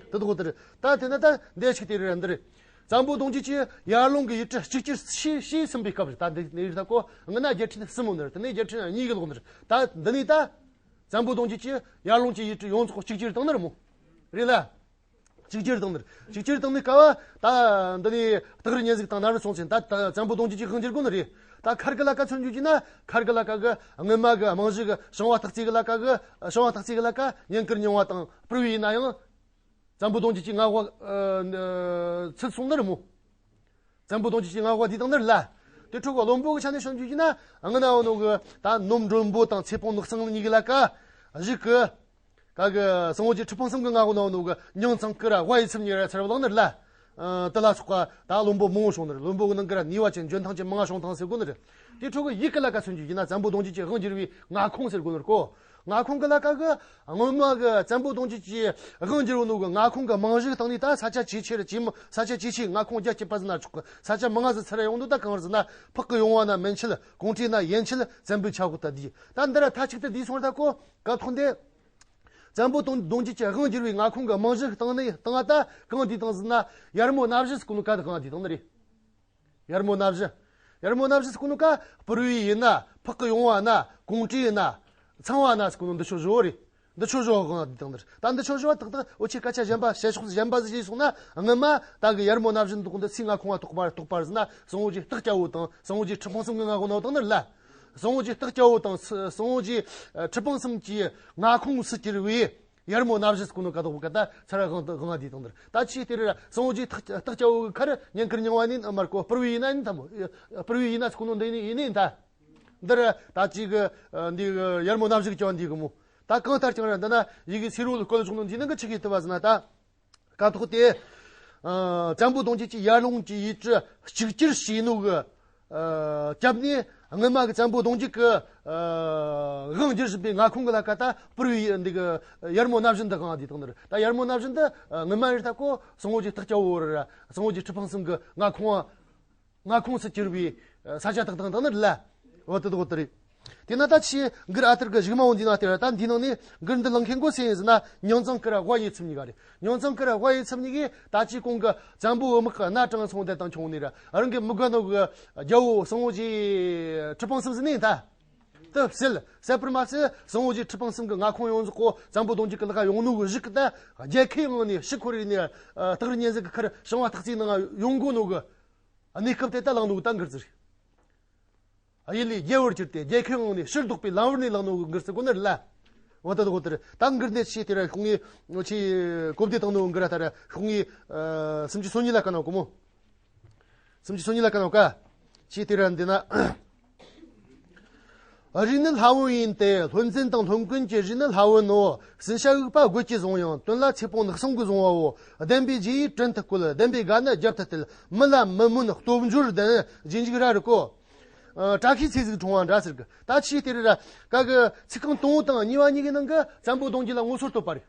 དེ་དག་དེ་རེད། ད་དེ་ན་ད་འདས་ཞིག་དེ་རེད་འདི་རེད། བཙན་པོ་གདུང་བརྒྱུད་ཀྱིས་ཡར་ལུང་གི་ཡུལ་གྲུ་གཅིག་གྱུར་བྱས་བྱས་ཟིན་པའི་སྐབས་རེད། ད་འདི་ནས་ད་གོ་ང་ན་རྒྱལ་ཕྲན་གསུམ་མོ་འདི་རེད། དེ་ནས་རྒྱལ་ཕྲན་གཉིས་ཀྱི་ལོག་འདི་རེད། ད་འདི་ནས་ད་བཙན་པོ་གདུང་བརྒྱུད་ཀྱིས་ཡར་ལུང་གི་ཡུལ་གྲུ་ཡོངས་རྫོགས་གཅིག་གྱུར་བཏང་ནི་རེད་མོ། རེད་ལ། གཅིག་གྱུར་བཏང་ནི་རེད། གཅིག་གྱུར་བཏང་ནི་སྐབས་ད་འདི་ནས་སྟག་རི་གཉན་གཟིགས་དང་ནཱ་རོ་སྲོང་བཙན། ད་ད་བཙན་པོ་གདུང་བརྒྱུད་ཀྱིས་དབང་བསྒྱུར་དགོས་ནི་རེད། ད་མཁར་གི་ལ་ཀ་མཚོན་རྒྱུ་བྱས་ན། མཁར་གི་ལ་ཀ་གི་སྔོན་མ་གི་རྨང་གཞི་གི་ཞང་བ་སྟག་རྩེ་གི་ལ་ཀ་གི་ཞང་བ་སྟག་རྩེ་གི་ལ་ཀ་བསྙེན་བཀུར་རྙིང་བ་དང་སྤུར་བའི་ཡིན་ན་ཡང་། བཙན་པོ་གདུང་བརྒྱུད་ཀྱི་མངའ་དབང་ཨ་ཚུད་སོང་ནི་རེད་མོ། བཙན་པོ་གདུང་བརྒྱུད་ཀྱི་མངའ་དབང་དེ་དང་ནི་རེད་ལ། དེ་འཕྲོ་གི་བློན་པོ་གི་ཆ་ནས་བྱུང་རྒྱུ་ཡིན་ན། ཨ་ང་ན་འོ་ནོ་གི་ད་ནོམ་མགྲོན་པོ་དང་ཚེ་སྤོང་ནག་སང་གཉིས་གི་ལ་ཀ་གཞུག་གི་ག་གི་སང་བོ་རྗེ་ཁྲི་སྲོང་གསུམ་གི་མངའ་འོ་ནོ་གི་ཉང་ཚང་ཀི་ར་དབའ་ཡི་ཚུམ་གཉིས་ར་ཚར་བ་ལང་ནི་རེད་ལ། ཨ་དེ་ལ་སོགས་པ་ད་བློན་པོ་མང་བོ་བྱུང་ནི་རེད། བློན་པོ་གི་ནང་གི་ར་ནུས་པ་ཅན་འཇོན་ཐང་ཅན་མང་བ་བྱུང་ཐང་ཟེར་གོ་ནི་རེད། དེ་འཕྲོ་གི་ཡུལ་གི་ལ་ཀ་མཚོན་རྒྱུ་ཡིན་ན་བཙན་པོ་གདུང་བརྒྱུད་ཀྱིས་དབང་བསྒྱུར་བའི་མངའ་ཁོངས་ཟེར་གོ་ནི་རེད་གོ། མངའ་ཁོངས་གི་ལ་ཀ་གི་སྔོན་མ་གི་བཙན་པོ་གདུང་བརྒྱུད་ཀྱིས་དབང་བསྒྱུར་བ་ནོ་གི་མངའ་ཁོངས་གི་རྨང་གཞི་སྟེང་ནས་ད་ས་ཆ་ཇེ་ཆེ་རུ་ཇེ་མང་། ས་ཆ་ཇེ་ཆེ། མངའ་ཁོངས་རྒྱ་སྐྱེད་པ་ཟེར་ན་ཆོག་གི། ས་ཆ་མང་ང་ཟིག་ཚར་ཡོང་དུས་ད་གང་རེད་ཟེར་ན། ཕག་གི་ཡོང་བ་ན་མན་ཆད། གོང་ཁྲི་ན་ཡན་ཆད་བཙན་པོའི་ཆ་འོག་ཏུ་བསྡུས། ད་འདི་ར་མཐའ་གཅིག་ཏུ་བསྡུས་སོང་ར་ད་གོ། སྐབས་ཐོག་འདི་བཙན་པོ་གདུང་གདུང་བརྒྱུད་ཀྱིས་དབང་བསྒྱུར་བའི་མངའ་ཁོངས་ཀྱི་རྨང་གཞི་སྟེང་ནས་སྟེང་ང་ད་གང་བསྡུས་བཏང་ཟེར་ན། ཡར་མོ་སྣ་བཞི་ཟེར་གོ་ནོ་ཀ་ད་གང་བསྡུས་བཏང་ནི་རེད། ཡར་མོ་སྣ་བཞི། ཡར་མོ་སྣ་བཞི་ཟེར་གོ་ནོ་ཀ་སྤུར་བའི་ཡུལ་ན། ཕག་གི་ཡོང་བ་ན། གོང་ཁྲི་ཡུལ་ན། ཚངས་པ་ན་ཟེར་གོ་ནོ་འདི་ཆོ་བཞི་བོ་རེད། འདི་ཆོ་བཞི་བོ་གང་བསྡུས་བཏང་ནི་རེད། ད་འདི་ཆོ་བཞི་བོ་ཏག་ཏག་འོ་ཆི་སྐད་ཆ་གཞན་པ་བཤད་ཕྱོགས་གཞན་པ་ཟིག་བྱས་སོང་ན། སྔོན་མ་ད་གི་ཡར་མོ་སྣ་བཞི་འདི་གོང་དུ་སུའི་མངའ་ཁོངས་ལ་གཏོགས་པ་གཏོགས་པ་ཟེར་ན། སང་བོ་རྗེ་སྟག་སྐྱ་བོ་དང་སང་བོ་རྗེ་ཁྲི་སྲོང་གསུམ་གི་མངའ་ཁོངས་ན་བཏང་ནི་རེད་ལ། སང་བོ་རྗེ་སྟག་སྐྱ་བོ་དང་སང་བོ་རྗེ་ཁྲི་སྲོང་གསུམ་གྱི་མངའ་ཁོངས་སུ་གྱུར་བའི་ཡར་མོ་སྣ་བཞི་ཟེར་གོ་ནོ་ཀ་ད་གོ་ཀ་ད་ཚར་གང་དུ་གང་བསྡུས་བཏང་ནི་རེད། ད་ཆི་དེ་རེད། སང་བོ་རྗེ་སྟག་སྟག་སྐྱ་བོ་གི་ཁར་བསྙེན་བཀུར་རྙིང་བ་ནི་མར་གོ་སྤུར་བའི་ཡུལ་ན་ཡིན་ཐལ་མོ། སྤུར་བའི་ཡུལ་ན་ཟེར་གོ་ནོ་འདི་ནི་ཡིན་ནི་ཡིན་ད། འདིར་ད་ཅིག་གི་འདི་གི་ཡར་མོ་སྣ་བཞི་གི་ཀྱང་འདི་གི་མོ། ད་གང་ལྟར་ཀྱང་ར་འདི་ན་ཡི་གེ་སེར་བོ་ལ་བཀོད་བཞག་ནོ་འདི་ནང་གི་ཆི་གི་དུ་བ་ཟེར་ན། ད་ཀ་ཐོག་དེ་བཙན་པོ་གདུང་བརྒྱུད་ཀྱིས་ཡར་ལུང་གི་ཡུལ་གྲུ་གཅིག་གྱུར་བྱས་ནོ་གི་སྐབས་ནས། སྔོན་མ་གི་བཙན་པོ་གདུང་བརྒྱུད་ཀྱིས་དབང་བསྒྱུར་བཞིན་པའི་མངའ་ཁོངས་ཀྱི་ལ་ཀ་ད་སྤུར་བའི་འདི་གི་ཡར་མོ་སྣ་བཞི་འདི་གང་བསྡུས་བཏང་ནི་རེད། ད་ཡར་མོ་སྣ་བཞི་འདི་སྔོན་མ་རེད་ད་གོ། སང་བོ་རྗེ་སྟག་སྐྱ་བོ་ར་སང་བོ་རྗེ་ཁྲི་སྲོང་གསུམ་གི་མངའ་ཁོངས། མངའ་ཁོངས་སུ་གྱུར་བའི་ས་ཆ་དག་དང་དག་ནི་རེད་ལ། འོ་དེ་དག་དེ་རེད། དེ་ན་ད་ཆི་གུར་ཨ་ཐར་གི་གཞུག་མ་འོ་འདི་ན་དེ་ར་ད་འདི་ནང་ནས་གུར་འདི་ལང་མཁན་གོ་སེ་ཡིན་ཟེར་ན། ཉང་ཚང་གི་ར་དབའ་ཡི་ཚུམ་གཉིས་ཀ་རེད། ཉང་ཚང་གི་ར་དབའ་ཡི་ཚུམ་གཉིས་ཀས་ད་ཅི་གོང་གི་བཙན་པོ་འུ་དམག་གི་སྣ་དྲངས་སོང་དེ་དང་ཁྱོང་ནི་ར། རང་གི་མི་དགའ་ནོ་གི་རྒྱལ་བོ་སང་བོ་རྗེ་ཁྲི་སྲོང་གསུམ་ཟེར་ནི་ད། དེ་བསད། བསད་པར་མ་ཟད་སང་བོ་རྗེ་ཁྲི་སྲོང་གསུམ་གི་མངའ་ཁོངས་ཡོངས་རྫོགས་གོ་བཙན་པོ་གདུང་བརྒྱུད་ཀྱི་ལག་ཡོང་ནོ་གི་གཞུག་གི་ད་རྒྱལ་ཁའི་ངང་ནས་ཕྱིར་འཁོར་རེ་ནས་སྟག་རི་གཉན་གཟིགས་ཀྱི་ཁར་ཞིང་བ་སྟག་རྩེའི་ནང་ཡོང་དགོས་ནོ་གི། གནས་སྐབས་དེ་ད་ལང་ནོ་གི་ད་གུར་ཟེར། གཡུལ་ལས་རྒྱལ་བར་གྱུར་ཏེ་རྒྱལ་ཁའི་ངང་ནས་ཕྱིར་ལྡོག་པའི་ལམ་བར་ནས་ལང་ནོ་གི་གུར་ཟེར་གོ་ནི་རེད་ལ། འོ་ད་དགོ་དེར་ད་གུར་འདི་ཆི་དེ་ར་ཤོག་ངེས་ཆི་གོ་བདེ་བཏང་ནོ་གི་ར་ད་ར་ཤོག་ངེས་སུམ་ཅུ་སོ་གཉིས་ལ་ཀ་ནོ་གོ་མོ། སུམ་ཅུ་སོ་གཉིས་ལ་ཀ་ནོ་ཀ། ཆི་དེ་ར་འདི་ན། རུས་ནི་ལྷ་བུན་ཡིན་ཏེ། ལྷུན་འཛིན་དང་ལྷུན་ཀུན་གྱི་རུས་ནི་ལྷ་བུན་ནོ། ཟིན་བྱ་འུག་པ་རྒོད་ཀྱིས་བཟུང་ཡང་། དོན་ལ་ཚེ་སྤོང་ནག་སང་གིས་བཟུང་བའོ། ལྡན་པའི་རྗེ་ཡིས་བྲན་དུ་བཀོལ། ལྡན་པའི་དགའ་ནི་རྒྱབ་ཏུ་གཏད། མི་ལ་མི་སྨོན་སྟོབས་འབྱོར་ལྡན། རྗེས་འཇུག་ར་རི་ཀོ། ཨ་བཀྲ་ཤིས་ཚེ་གཟུགས་འཁྲུངས་པ་འདྲ་ཟེར་གི། ད་ཆི་དེ་རེད་ར། ཀ་གི་ཚིག་རྐང་དང་པོ་དང་གཉིས་པ་གཉིས་ཀྱི་ནང་གི་བཙན་པོ་གདུང་བརྒྱུད་ལ་ངོ་སོ་བསྟོད་པ་རེད།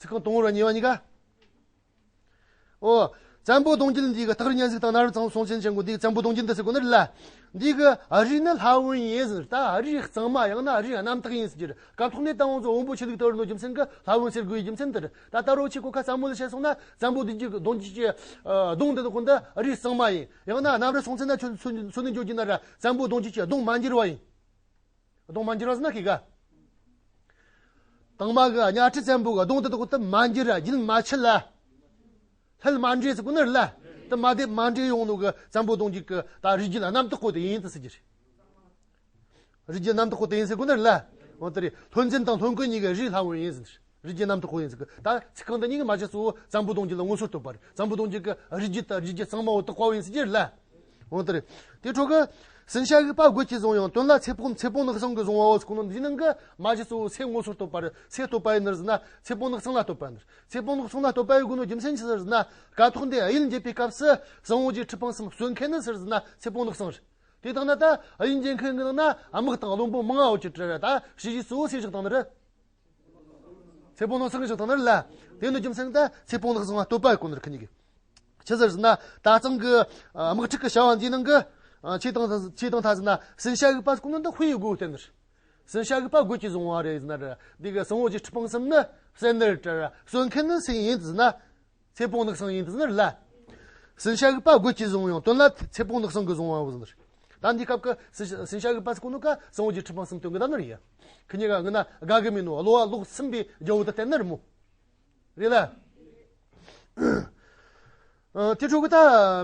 ཚིག་རྐང་དང་པོ་ར་གཉིས་པ་གཉིས་ཀ། ཨོ། བཙན་པོ་གདུང་བརྒྱུད་འདི་གི་སྟག་རི་གཉན་གཟིགས་དང་ནཱ་རོ་སྲོང་བཙན་ཅན་གོ་འདི་གི་བཙན་པོ་གདུང་བརྒྱུད་འདི་ཟེར་གོ་ནི་རེད་ལ། འདི་གི་རུས་ནི་ལྷ་བུན་ཡིན་ཟེར། ད་རུས་གཙང་མ་ཡང་ན་རུས་རྣམ་དག་ཡིན་ཟེར་གྱི་རེད། སྐབས་ཐོག་ནས་ད་ང་ཚོ་བོན་པོ་ཆོས་ལུགས་ལྟ་བུར་འགྲོ་རྒྱུ་མཚན་གི་ལྷ་བུན་ཟེར་དགོས་ཡི་རྒྱུ་མཚན་དེ་རེད། ད་ད་རོ་ཆི་གོ་ཁ་སླ་མོ་ལ་བཤད་སོང་ན་བཙན་པོ་གདུང་བརྒྱུད་གདུང་བརྒྱུད་ཀྱི་ཨ་གདུང་འདི་དག་གོ་འདི་རུས་གཙང་མ་ཡིན། ཡང་ན་ནཱ་རོ་སྲོང་བཙན་ན་ཆོས་ཚུལ་ནས་འཇོག་རྒྱུ་ན་ར་བཙན་པོ་གདུང་བརྒྱུད་ཀྱི་གདུང་མ་འགྱུར་བ་ཡིན། གདུང་མ་འགྱུར་བ་ཟེར་ན་ཁི་ག། དང་མ་གི་གཉའ་ཁྲི་བཙན་པོ་གི་གདུང་དེ་དག་དེ་མ་འགྱུར་ར་རྒྱུན་མ་ཆད་ལ། ལྷལ་མ་འདྲེས་ཟེར་གོ་ནི་རེད་ལ། དེ་མ་དེ་མ་འདྲེས་ཡོང་ནོ་གི་བཙན་པོ་གདུང་བརྒྱུད་ཀྱི་ད་རུས་རྒྱུད་རྣམ་དག་པོ་དེ་ཡིན་དུ་ཟེར་གྱི་རེད། རུས་རྒྱུད་རྣམ་དག་པོ་དེ་ཡིན་ཟེར་གོ་ནི་རེད་ལ། འོ་དེ་རེད། ལྷུན་འཛིན་དང་ལྷུན་ཀུན་གཉིས་ཀའི་རུས་ལྷ་བུན་ཡིན་ཟེར། རུས་རྒྱུད་རྣམ་དག་པོ་ཡིན་ཟེར་གི། ད་ཚིག་རྐང་འདི་གཉིས་ཀྱི་མ་གཞི་གཙོ་བོ་བཙན་པོ་གདུང་བརྒྱུད་ལ་ངོ་སོ་བསྟོད་པ་རེད། བཙན་པོ་གདུང་བརྒྱུད་ཀྱི་རུས་རྒྱུད་དང་རུས་རྒྱུད་གཙང་མ་བོ་དག་པ་བོ་ཡིན་ཟེར་གྱི་རེད་ལ། འོ་དེ་རེད། དེ་འཕྲོ་གི་ ཟིན་བྱ་དགོས་པ་རྒོད་ཀྱིས་བཟུང་ཡང་དོན་ལ་ཚེ་སྤོང་ཚེ་སྤོང་ནག་གསང་གིས་བཟུང་བའོ་ཟེར་གོ་ནོ་འདིའི་ནང་གི་མ་གཞི་གཙོ་བོ་ཚེ་དངོས་སུ་བསྟོད་པ་རེད། ཚེ་བསྟོད་པ་ཡིན་ནི་ཟེར་ན་ཚེ་སྤོང་ནག་གསང་ལ་བསྟོད་པ་ཡིན་ནི་རེད། ཚེ་སྤོང་ནག་གསང་ལ་བསྟོད་པ་ཡིན་དགོས་ནོ་རྒྱུ་མཚན་ཅི་ཟེར་ན། ཀ་ཐོག་འདི་གཡུལ་འགྱེད་པའི་སྐབས་སུ་གཙང་བོ་རྗེ་ཁྲི་འཕང་གསུམ་གསོན་མཁན་ནི་ཟེར་ཟེར་ན་ཚེ་སྤོང་ནག་གསང་རེད། དེ་དང་ན་ད་གཡུལ་འགྱེད་མཁན་གྱི་ནང་ན་དམག་དང་བློན་པོ་མང་ང་འོ་ཅི་བྲལ་ར་ད་ཞི་ཞི་གཙོ་བོ་ཚེ་བཞག་དང་ནི་རེད། ཚེ་སྤོང་ནག་གསང་གི་བཞག་དང་ནི་རེད་ལ། དེ་ནི་རྒྱུ་མཚན་ད་ཚེ་སྤོང་ནག་གསང་བ་བསྟོད་པ་ཡིན་དགོས་ནི་རེད་ཁི་གཉིས་ཀྱི། ཆི་ཟེར་ཟེར་ན་ད་གཙང་གི་དམག་འཁྲུག་གི་བྱ་བ་འདིའི་ནང་གི་ཆེ་དང་ཆེ་དང་ཐ་ཟེར་ན་ཟིན་བྱ་དགོས་པ་ཟེར་གོ་ནོ་འདི་དཔེ་ཡི་སྒོ་བསྟན་ནི་རེད། ཟིན་བྱ་དགོས་པ་རྒོད་ཀྱིས་བཟུང་བ་རེད་ཟེར་ན་རེད། འདི་གི་གཙང་བོ་རྗེ་ཁྲི་འཕང་གསུམ་ནི་བསད་ནི་རེད་དྲ་ར་གསོན་མཁན་ནི་སུ་ཡིན་ཟེར་ན། ཚེ་སྤོང་ནག་གསང་ཡིན་ཟེར་ནི་རེད་ལ། ཟིན་བྱ་དགོས་པ་རྒོད་ཀྱིས་བཟུང་ཡང་དོན་ལ་ཚེ་སྤོང་ནག་གསང་གིས་བཟུང་བའོ་ཟེར་ནི་རེད། ད་འདི་སྐབས་ཀྱི་ཟིན་ཟིན་བྱ་དགོས་པ་ཟེར་གོ་ནོ་ཀ་གཙང་བོ་རྗེ་ཁྲི་འཕང་གསུམ་དོན་གི་ད་ནི་རེད་ཡ། ཁི་གཉིས་ཀ་ངི་ན་དགའ་གི་མིན་ནོ་གློ་བ་ལོག་ཟིན་པའི་རྒྱལ་བོ་དེ་བསྟན་ནི་རེད་མོ། རེད་ལ། ཨ། དེ་འཕྲོ་གི་ད་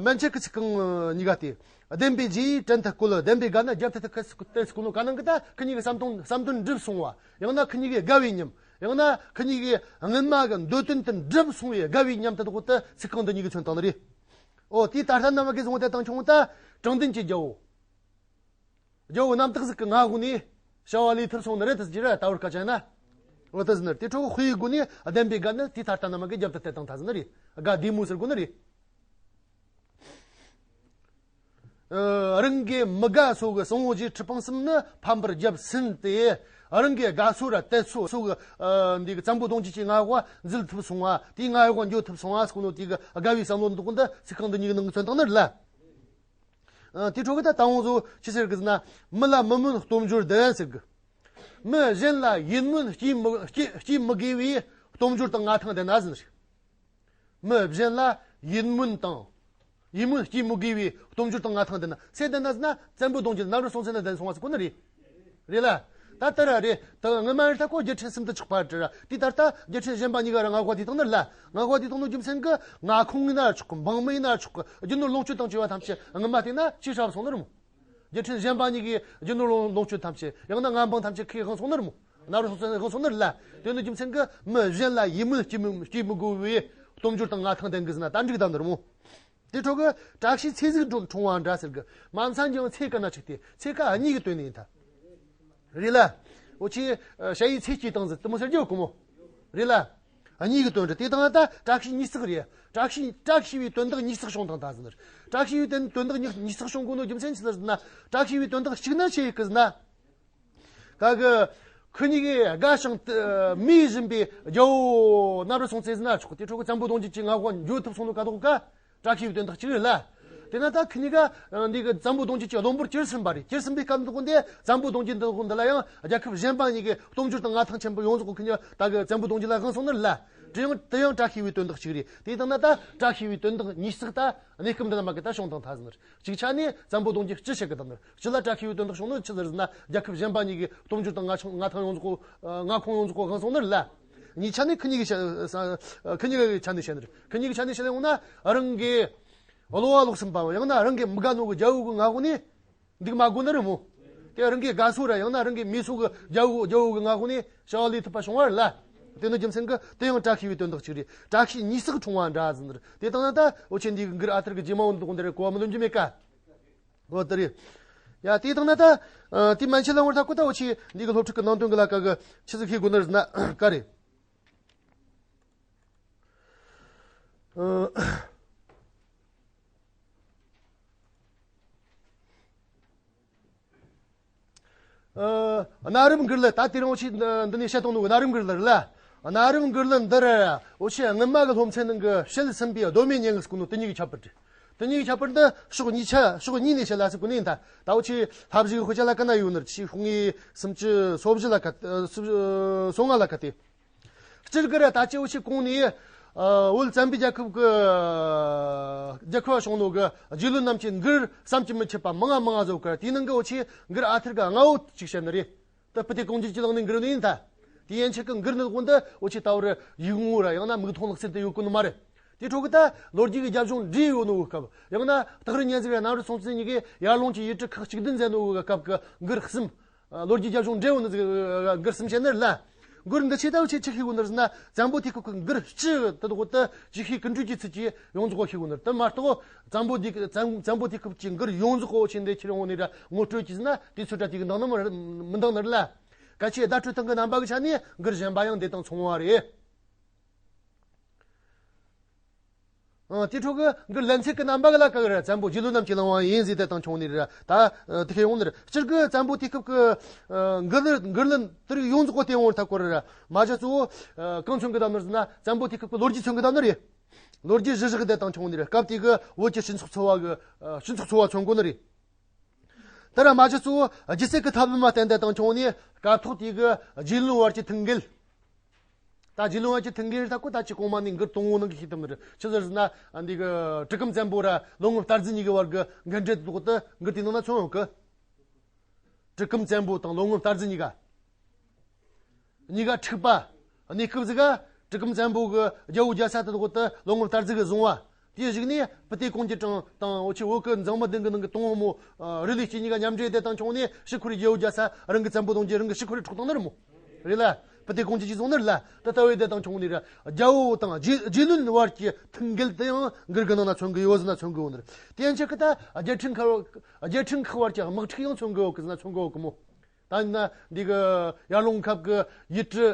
མན་ཆད་ཀྱི་ཚིག་རྐང་གཉིས་ཀ་སྟེ། བདེན་པའི་རྗེ་ཡིས་བྲན་དུ་བཀོལ། བདེན་པའི་དགའ་ན་རྒྱབ་ཏུ་ཏུ་ཁད་སུ་ཏུ་སུ་ཀུ་ནོ་ཀ་ནང་གི་ད་ཁི་གཉིས་ཀྱི་བསམ་དོན་བསམ་དོན་འགྲུབ་སོང་བ། ཡང་ན་ཁི་གཉིས་ཀྱི་དགའ་བའི་ཉམས། ཡང་ན་ཁི་གཉིས་ཀྱི་སྔོན་མ་གི་འདོད་དོན་དུ་འགྲུབ་སོང་བའི་དགའ་བའི་ཉམས་དུ་དགོ་དུ་ཚིག་རྐང་འདི་གཉིས་ཀྱི་མཚོན་བཏང་ནི་རེད། ཨོ་དེའི་ད་ལྟ་ནམ་གི་བཟུང་དེ་དང་ཆུང་ད་དྲང་བདེན་གྱི་རྒྱལ་བོ། རྒྱལ་བོ་རྣམ་དག་ཟིག་གི་མངའ་འོག་ནས་བྱ་བ་ལས་ཐུབ་སོང་ནི་རེད་དུ་ཟེར་ར་ད་བར་སྐད་ཆ་ཡིན་ན། འོ་དུ་ཟེར་ནི་རེད། དེ་འཕྲོ་དཔེ་ཡི་སྒོ་ནས་བདེན་པའི་དགའ་ནི་དེ་ད་ལྟ་ནམ་གི་རྒྱབ་ཏུ་དེ་དང་ཐ་ཟེར་ནི་རེད། དགའ་བདེ་མོ་ཟེར་དགོས་ནི་རེད། ཨ། རང་གི་མི་དགའ་སོ་གི་གཙང་བོ་རྗེ་ཁྲི་འཕང་གསུམ་ནི་ཕམ་པར་བརྒྱབ་ཟིན་ཏེ། རང་གི་དགའ་སོ་ར་དད་སོ་སོ་གི་ཨ་འདི་གི་བཙན་པོ་གདུང་བརྒྱུད་ཀྱི་མངའ་འོག་འཛུལ་ཐུབ་སོང་བ་དེའི་མངའ་འོག་འགྱོ་ཐུབ་སོང་བ་ཟེར་གོ་ནོ་དེ་གི་དགའ་བའི་བསམ་བློ་འདུག་གོ་འདི་ཚིག་རྐང་འདི་གཉིས་ཀྱི་ནང་གི་མཚོན་བཏང་ནི་རེད་ལ། ཨ། དེ་འཕྲོ་གི་ད་དང་བོ་ཟོ་ཅི་ཟེར་གི་ཟེར་ན། མི་ལ་མི་སྨོན་སྟོབས་འབྱོར་ལྡན་ཟེར་གི། མི་གཞན་ལ་ཡིད་སྨོན་སྐྱེ་མི་སྐྱེ་སྐྱེ་མི་དགོས་པའི་སྟོབས་འབྱོར་དང་མངའ་ཐང་ལྡན་ན་ཟེར་ནི་རེད། མི་གཞན་ལ་ཡིད་སྨོན་དང་། ཡིད་སྨོན་སྐྱེ་མི་དགོས་པའི་སྟོབས་འབྱོར་དང་མངའ་ཐང་ལྡན་ན་སུ་ལྡན་ན་ཟེར་ན་བཙན་པོ་གདུང་བརྒྱུད་རྣམ་རོལ་སྲོང་བཙན་ལ་ལྡན་སོང་བ་ཟེར་གོ་ནི་རེད། རེད་ལ། ད་ལྟ་ར་རེད། ད་སྔོན་མ་རེད་ད་ཁོ་རྒྱལ་ཕྲན་གསུམ་དུ་ཆགས་པ་རེད་ར། དེ་ད་ལྟ་རྒྱལ་ཕྲན་གཞན་པ་གཉིས་ཀ་ར་མངའ་འོག་དེ་བཏང་ནི་རེད་ལ། མངའ་འོག་དེ་བཏང་ནོ་རྒྱུ་མཚན་གི་མངའ་ཁོངས་ཡིན་ན་ཆོག་གི། འབངས་མི་ཡིན་ན་ཆོག་གི། རྒྱུ་ནོར་ལོངས་སྤྱོད་དང་བཅས་པ་ཐམས་ཅད་སྔོན་མ་བལྟས་ན་ཆེས་ཧྲ་བ་སོང་ནི་རེད་མོ། རྒྱལ་ཕྲན་གཞན་པ་གཉིས་ཀྱི་རྒྱུ་ནོར་ལོངས་ལོངས་སྤྱོད་ཐམས་ཅད་ཡང་ན་མངའ་འབངས་ཐམས་ཅད་ཁོས་བླངས་སོང་ནི་རེད་མོ། རྣམ་རོལ་སྲོང་བཙན་བླངས་སོང་ནི་རེད་ལ། དེ་ནོ་རྒྱུ་མཚན་གི་མི་གཞན་ལ་ཡིད་སྨོན་སྐྱེ་མི་སྐྱེ་མི་དགོས་པའི་སྟོབས་འབྱོར་དང་མངའ་ཐང་ལྡན་གི་ཟེར་ན་ད་འགྲིག་ད་ནི་རེད་མོ། དེ་འཕྲོ་གི་བཀྲ་ཤིས་ཚེ་གཟུགས་འཁྲུངས་འཁྲུངས་པ་འདྲ་ཟེར་གི། མ་མཚན་ཀྱང་ཚེ་དཀའ་ན་ཆིག་སྟེ་ཚེ་དཀའ་གཉིས་ཀྱི་དོན་ནི་ཡིན་ད། རེད་ལ། འོ་ཆི། ཞ་ཡི་ཚེ་སྐྱིད་དང་ཟེར་དེ་མོ་ཟེར་རྒྱུ་གོ་མོ། རེད་ལ། གཉིས་ཀྱི་དོན་རེད། དེ་དང་ད་བཀྲ་ཤིས་ཉིས་བརྩེགས་རེད། བཀྲ་ཤིས་བཀྲ་ཤིས་པའི་དོན་དག་ཉིས་བརྩེགས་བྱུང་དང་ད་ཟེར་ནི་རེད། བཀྲ་ཤིས་པའི་དོན་དོན་དག་ཉིས་ཉིས་བརྩེགས་བྱུང་གོ་ནོ་རྒྱུ་མཚན་ཅི་ཟེར་ན། བཀྲ་ཤིས་པའི་དོན་དག་གཅིག་ན་ཆི་ཡི་གི་ཟེར་ན། ད་གི། ཁོ་གཉིས་ཀྱི་དགའ་ཞིང་དུ་མོས་བཞིན་པའི་རྒྱལ་བོ་རྣམ་རོལ་སྲོང་བཙན་ཟེར་ན་ཆོག་དེ་འཕྲོ་གི་བཙན་པོ་གདུང་བརྒྱུད་ཀྱི་མངའ་འོག་འགྱོ་ཐུབ་སོང་ནོ་ག་དོག་ག་བཀྲ་ཤིས་པའི་དོན་དག་གཅིག་རེད་ལ། དེ་ན་ད་ཁོ་གཉིས་ཀ་འདི་གི་བཙན་པོ་གདུང་བརྒྱུད་ཀྱི་བློན་པོར་གྱུར་ཟིན་པ་རེད། གྱུར་ཟིན་པའི་སྐབས་འདི་གོ་འདི་བཙན་པོ་གདུང་བརྒྱུད་འདི་གོ་འདི་ལ་ཡང་རྒྱལ་ཁབ་གཞན་པ་གཉིས་ཀྱི་སྟོབས་འབྱོར་དང་མངའ་ཐང་ཆེན་པོ་ཡོངས་རྫོགས་ཁོ་གཉིས་ད་གི་བཙན་པོ་གདུང་བརྒྱུད་ལ་དབང་སོང་ནི་རེད་ལ། དེ་ཡང་དེ་ཡང་བཀྲ་ཤིས་པའི་དོན་དག་གཅིག་རེད། དེ་དང་ན་ད་བཀྲ་ཤིས་པའི་དོན་དག་ཉིས་བརྩེགས་ད་གནས་སྐབས་འདི་ན་མ་གི་ད་བྱུང་དང་ད་ཟེར་ནི་རེད། གཅིག་ཆ་ནས་བཙན་པོ་གདུང་བརྒྱུད་སྤྱི་བཤད་གི་དང་ནི་སྤྱི་ལ་བཀྲ་ཤིས་པའི་དོན་དག་བྱུང་ནོ་ཆི་ཟེར་ཟེར་ན་རྒྱལ་ཁབ་གཞན་པ་གཉིས་ཀྱི་སྟོབས་འབྱོར་དང་མངའ་ཆང་མངའ་ཐང་ཡོངས་རྫོགས་གོ་མངའ་ཁོངས་ཡོངས་རྫོགས་གོ་དབང་སོང་ནི་རེད་ལ། གཉིས་ཆ་ནས་ཁོ་གཉིས་ཀྱི་ཆ་ཁོ་གཉིས་ཀྱི་ཆ་ནས་བཤད་ནི་རེད། ཁོ་གཉིས་ཀྱི་ཆ་ནས་བཤད་ནི་འོང་ན་རང་གི་གློ་བ་ལོག་ཟིན་པའམ་ཡང་ན་རང་གི་མི་དགའ་ནོ་གི་རྒྱལ་བོ་གི་མངའ་འོག་ནས་འདུག་མ་དགོས་ནི་རེད་མོ། དེ་རང་གི་དགའ་སོ་ར་ཡང་ན་རང་གི་མོས་སོ་གི་རྒྱལ་བོ་རྒྱལ་བོ་གི་མངའ་འོག་ནས་བྱ་བ་ལས་ཐུབ་པ་བྱུང་བ་རེད་ལ། དེ་ནི་རྒྱུ་མཚན་གི་དེ་ཡང་བཀྲ་ཤིས་པའི་དོན་དག་ཅིག་རེད། བཀྲ་ཤིས་ཉིས་བརྩེགས་འཁྲུངས་པ་འདྲ་ཟེར་ནི་རེད། དེ་དང་ན་ད་འུ་ཆེ་འདི་གི་འགུར་ཨ་ཐར་གི་རྗེས་མ་འོ་འདུག་འདི་རེད་གོ་བ་མི་ལོན་རྒྱུ་མེད་ཀ་འོ་དེ་རེད། ཡ་དེ་དང་ན་ད་ཨ་དེ་མན་ཆད་ལ་ངོར་ཐག་གོ་ད་འུ་ཆེ་འདི་གི་སློབ་ཕྲུག་གི་ནང་དོན་གི་ལ་ཀ་གི་ཆི་ཟིག་ཤེས་དགོས་ནི་རེད་ན་ཀ་རེད། ཨ། ཨ། གནའ་རབས་འགུར་གླུ་ད་དེ་རིང་འུ་ཆེ་འདི་ནས་བཤད་གཏོང་ནོ་གནའ་རབས་འགུར་གླུ་རེད་ལ། གནའ་རབས་འགུར་གླུ་འདི་ར་འུ་ཆེ་སྔོན་མ་གི་སློབ་ཚན་ནང་གི་བཤད་ཟིན་པའི་གདོད་མའི་ཉེ་ངག་ཟེར་གོ་ནོ་དེ་གཉིས་ཀྱི་ཁྱད་པར་རེད། དེ་གཉིས་ཀྱི་ཁྱད་པར་འདི་ཕྱོགས་གཉིས་ཆ་ཕྱོགས་གཉིས་ནས་བཤད་ལ་ཟེར་གོ་ནི་ཡིན་ད། ད་འུ་ཆེ་ལྷ་བཞི་གི་དཔེ་ཆ་ལ་ཀ་ན་ཡོད་ནི་རེད། ཆེ་ཤོག་ངའི་སུམ་ཅུ་སོ་བཞི་ལ་ཀ་སོ་ལྔ་ལ་ཀ་དེ། སྤྱིར་གི་ར་ད་ཅི་འུ་ཆེ་གོང་ནས་ཨ་བོད་བཙན་པོའི་རྒྱལ་ཁབ་ཀྱི་རྒྱལ་ཁབ་བ་བྱུང་ནོ་གི་རྗེ་བློན་རྣམས་ཀྱི་མགུར་བསམ་གྱིས་མི་ཁྱབ་པ་མང་ང་མང་ང་བཟོ་གི་ར། དེའི་ནང་གི་འུ་ཆེ་མགུར་ཨ་ཐར་གི་ལྔ་བོ་ཅིག་བཤད་ནི་རེད། ད་སྤུ་ཏི་ཀོང་ཇོ་གི་ལག་ནས་མགུར་ནི་ཡིན་ད། དེ་ཡན་ཆད་ཀྱི་མགུར་ནི་དགོན་དུ་འུ་ཆེ་ད་བར་ཡིག་ངོ་ར་ཡང་ན་མིག་མཐོང་ལག་ཟིན་དུ་ཡོད་གི་ནི་མ་རེད། དེ་འཕྲོ་གི་ད་ལོ་རྒྱུས་ཀྱི་རྒྱབ་ལྗོངས་འདྲེས་ཡོད་ནོ་གི་སྐབས། ཡང་ན་སྟག་རི་གཉན་གཟིགས་ར་རྣམ་རོལ་སྲོང་བཙན་གཉིས་ཀས་ཡར་ལུང་གི་ཡུལ་གྲུ་ཁག་གཅིག་བདུན་མཛད་ནོ་གི་སྐབས་ཀྱི་མགུར་གསུམ། ལོ་རྒྱུས་རྒྱབ་ལྗོངས་འདྲེས་ཡོད་ནི་ཟིག་མགུར་གསུམ་བཤད་ནི་རེད་ལ། མགུར་འདི་ཆེ་ད་ཆེ་ཆི་ཤེས་གོ་ནི་རེད་ཟེར་ན། བཙན་པོ་དུས་སྐབས་ཀྱི་མགུར་སྤྱི་དེ་དག་དེ་ཅིག་ཤེས་ཀུན་སྤྲུལ་གྱི་ཚུལ་གྱིས་ཡོངས་རྫོགས་ཤེས་གོ་ནི་རེད། དེ་མ་གཏོགས་བཙན་པོ་དུས་བཙན་བཙན་པོ་དུས་སྐབས་ཀྱི་མགུར་ཡོངས་རྫོགས་ཆེ་འདི་ཁྱེར་ཡོང་ནི་ར་ངོ་སྤྲོད་ཀྱི་ཟེར་ན། དེ་ཚོ་ད་དེ་གི་འདང་ནི་མི་མི་འདང་ནི་རེད་ལ། སྐད་ཆའི་བརྡ་སྤྲོད་སྟངས་ཀྱི་རྣམ་པ་གི་ཆ་ནས་མགུར་གཞན་པ་ཡང་འདི་དང་མཚུངས་པ་རེད། ཨ། དེ་འཕྲོ་གི་མགུར་ལེན་ཚིག་གི་རྣམ་པ་གི་ལ་ཀ་གི་ར། བཙན་པོ་རྗེ་བློན་རྣམས་ཀྱི་བླ་མ་ཡིན་ཟེར་དེ་དང་མཚུངས་ནི་ར། ད་དེ་ཁེ་ཡོང་ནི་ར། སྤྱིར་གི་བཙན་པོ་དུས་སྐབས་ཀྱི་མགུར་མགུར་གླུ་དེ་རིགས་ཡོངས་རྫོགས་གོ་དེ་ཡོང་ཐབས་གོ་ར། མ་གཞི་གཙོ་བོ་གང་མཚོན་གི་བསྡད་ནི་རེད་ཟེར་ན། བཙན་པོ་དུས་སྐབས་ཀྱི་ལོ་རྒྱུས་མཚོན་གི་བསྡད་ནི་རེད། ལོ་རྒྱུས་གཞི་བཞག་གི་དེ་དང་མཚུངས་ནི་ར། སྐབས་དེ་གི་བོད་ཀྱི་སྤྱི་ཚོགས་འཚོ་བ་གི་སྤྱི་ཚོགས་འཚོ་བ་མཚོན་གོ་ནི་རེད། དེ་ར་མ་གཞི་གཙོ་བོ་སྒྱུ་རྩལ་གྱི་ཐབས་ལམ་མ་བརྟེན་དེ་དང་མཚུངས་ནི། སྐབས་ཐོག་དེ་གི་རྗེ་བློན་བར་གྱི་ཐུགས་འགལ། ད་རྗེ་བློན་བར་གྱི་ཐུགས་འགལ་ད་གོ་ད་ཅི་གོང་མ་ནས་མགུར་དང་པོ་ནང་གི་ཤེས་ཐུབ་ནི་རེད། ཆི་ཟེར་ཟེར་ན། འདི་གི་གྲི་གུམ་བཙན་པོ་ར་ལོ་ངོ་བསྟར་རྫི་གཉིས་ཀྱི་བར་གྱི་འགལ་འབྲེལ་དེ་དག་དེ་མགུར་དེའི་ནང་ན་མཚོན་ཡོད་གི། གྲི་གུམ་བཙན་པོ་དང་ལོ་ངོ་བསྟར་རྫི་གཉིས་ཀ་གཉིས་ཀ་འཁྲུག་པ། གནས་སྐབས་ཟིག་ག་གྲི་གུམ་བཙན་པོ་གི་རྒྱལ་པོ་རྒྱལ་ས་དེ་དག་དེ་ལོ་ངོ་བསྟར་རྫི་གིས་བཟུང་བ། དེའི་གཞུག་ནས་སྤུ་ཏི་གོང་གི་གྲངས་དང་འོ་ཆེ་བོད་ཀྱི་མཛངས་མི་བདུན་གྱི་ནང་གི་དང་པོ་མོ་རུ་ལི་སྐྱེས་གཉིས་ཀ་མཉམ་འབྲེལ་དེ་དང་མཚུངས་ནས་ཕྱི་འཁོར་རྒྱལ་པོ་རྒྱལ་ས་རང་གི་བཙན་པོ་གདུང་རྒྱུད་རང་གི་ཕྱི་འཁོར་འཕྲོག་བཏང་ནི་རེད་མོ། རེད་ལ། སྤུ་ཏི་གོང་གི་ཅིག་བཟུང་ནི་རེད་ལ། ད་ལྟ་བའི་དེ་དང་མཚུངས་ནས་ར། རྒྱལ་པོ་དང་རྗེ་རྗེ་བློན་བར་གྱི་ཐུགས་འགལ་དེ་ཡང་མགུར་གྱི་ནང་ན་མཚོན་གི་ཡོད་ཟེར་ན་མཚོན་གི་ཡོད་ནི་རེད། དེ་ཡན་ཆད་ཀྱི་ད་རྒྱལ་ཕྲན་ཁག་རྒྱལ་ཕྲན་ཁག་བར་གྱི་དམག་འཁྲུག་ཡང་མཚོན་གི་ཡོད་གི་ཟེར་ན་མཚོན་གི་ཡོད་གི་མོ། ད་ཡིན་ན་འདི་གི་ཡར་ཀླུང་ཁབ་ཀྱི་ཡུལ་གྲུ་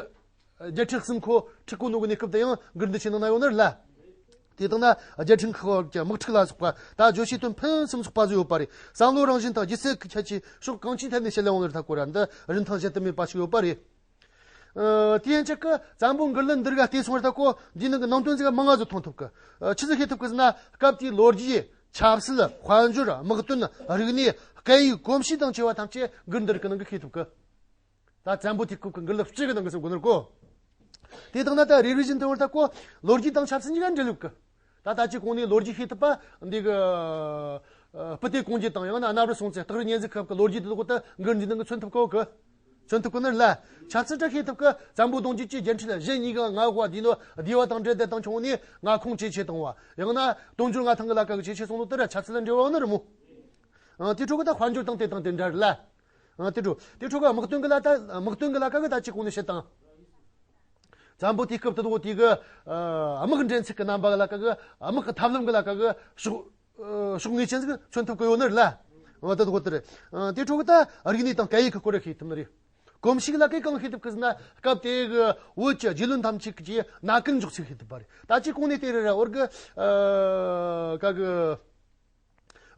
རྒྱལ་ཕྲན་གསུམ་ཁོ་འཁྲུག་གོ་ནོ་གི་གནས་སྐབས་དེ་ཡང་མགུར་འདི་ཆེ་ནང་ན་ཡོད་ནི་རེད་ལ། དེ་དང་ན་རྒྱལ་ཕྲན་ཁག་བར་གྱི་དམག་འཁྲུག་ལ་སོགས་པ་ད་བརྗོད་བྱའི་དོན་ཕུན་སུམ་ཚོགས་པ་ཟིག་ཡོད་པ་རེད། བསམ་བློ་རང་བཞིན་དང་སྒྱུ་རྩལ་གྱི་ཁྱད་ཆོས་ཕྱོགས་གང་ཅིའི་ཐད་ནས་བཤད་ལས་འོང་ནི་རེད། ད་གོ་ར་འདི་རིན་ཐང་གཞལ་དུ་མེད་པ་ཞིག་ཡོད་པ་རེད། ཨ། དེ་ཡན་ཆད་ཀྱི་བཙན་པོ་མགུར་གླུ་འདི་རིགས་བལྟས་སོང་ར། ད་གོ་འདིའི་ནང་གི་ནང་དོན་ཟིག་མང་ང་ཟིག་མཐོང་ཐུབ་གི། ཨ། ཆི་ཟིག་ཤེས་ཐུབ་གི་ཟེར་ན། སྐབས་དེའི་ལོ་རྒྱུས། ཆབ་སྲིད། དཔལ་འབྱོར། དམག་དོན། རིག་གནས། སྐད་ཡིག། གོམས་གཤིས་དང་བཅས་པ་ཐམས་ཅད་མགུར་འདི་རིགས་ཀྱི་ནང་གི་ཤེས་ཐུབ་གི། ད་བཙན་པོ་དུས་སྐབས་ཀྱི་མགུར་གླུ་སྤྱི་གི་ནང་གི་སེམས་གོ་ནོར་གོ། དེ་དང་ན་ད་རེ་རེ་བཞིན་དུ་བར་ད་གོ་ལོ་རྒྱུས་དང་ཆབ་སྲིད་གཉིས་ཀ་འབྲེལ་ཡོད་གི། ད་ད་ཅི་གོང་ནས་ལོ་རྒྱུས་ཤེས་ཐུབ་པ་འདི་གི། ཨ། སྤུ་ཏི་གོང་གི་དང་ཡང་ན་གནམ་རི་སྲོང་བཙན་སྟག་རི་གཉན་གཟིགས་སྐབས་ཀྱི་ལོ་རྒྱུས་དེ་ལོག་ད་མགུར་འདི་ནང་གི་མཚོན་ཐུབ་གོ་གི། མཚོན་ཐུབ་གོ་ནི་རེད་ལ། ཆབ་སྲིད་ད་ཤེས་ཐུབ་གི། བཙན་པོ་གདུང་རྒྱུད་ཀྱི་རྒྱལ་ཕྲན་གཞན་གཉིས་ཀ་མངའ་འོག་བསྡུས་ནོ་བསྡུས་པ་དང་འབྲེལ་དེ་དང་མཚུངས་ནས་མངའ་ཁོངས་ཇེ་ཆེ་བཏང་བ། ཡང་ན་དུང་སྦྱོར་མངའ་ཐང་གི་ལ་ཀ་གི་ཇེ་ཆེ་སོང་ནོ་དེ་ར་ཆབ་སྲིད་ལ་འབྲེལ་བ་ཡོད་ནི་རེད་མོ། ཨ། དེ་འཕྲོ་གི་ད་དཔལ་འབྱོར་དང་དེ་དང་དེ་འདྲ་རེད་ལ། ཨ། དེ་འཕྲོ་དེ་འཕྲོ་གི་དམག་དོན་གི་ལ་ད་དམག་དོན་གི་ལ་ཀ་གི་ད་ཅི་གོང་ནས་བཤད་དང་། བཙན་པོ་དུས་སྐབས་དེ་དག་དེ་གི། ཨ། དམག་འགྲན་ཚིག་གི་རྣམ་པ་གི་ལ་ཀ་གི། དམག་གི་ཐབས་ལམ་གི་ལ་ཀ་གི་ཕྱོགས། ཨ། ཕྱོགས་ངེས་ཅན་ཟིག་མཚོན་ཐུབ་གི་ཡོད་ནི་རེད་ལ། འོ་དེ་དག་དེ་རེད། ཨ། དེ་འཕྲོ་གི་ད་རིག་གནས་དང་སྐད་ཡིག་གི་སྐོར་ར་ཤེས་ཐུབ་ནི་རེད། གོམས་གཤིས་ལ་ཀ་གང་ཤེས་ཐུབ་གི་ཟེར་ན། སྐབས་དེ་གི་བོད་ཀྱི་རྗེ་བློན་ཐམས་ཅད་ཀྱིས་མནའ་ཀུན་འཇོག་ཚུལ་ཤེས་ཐུབ་པ་རེད། ད་ཅི་གོང་ནས་དེ་རེད་ར། འོར་གི། ཨ། ཀ་གི།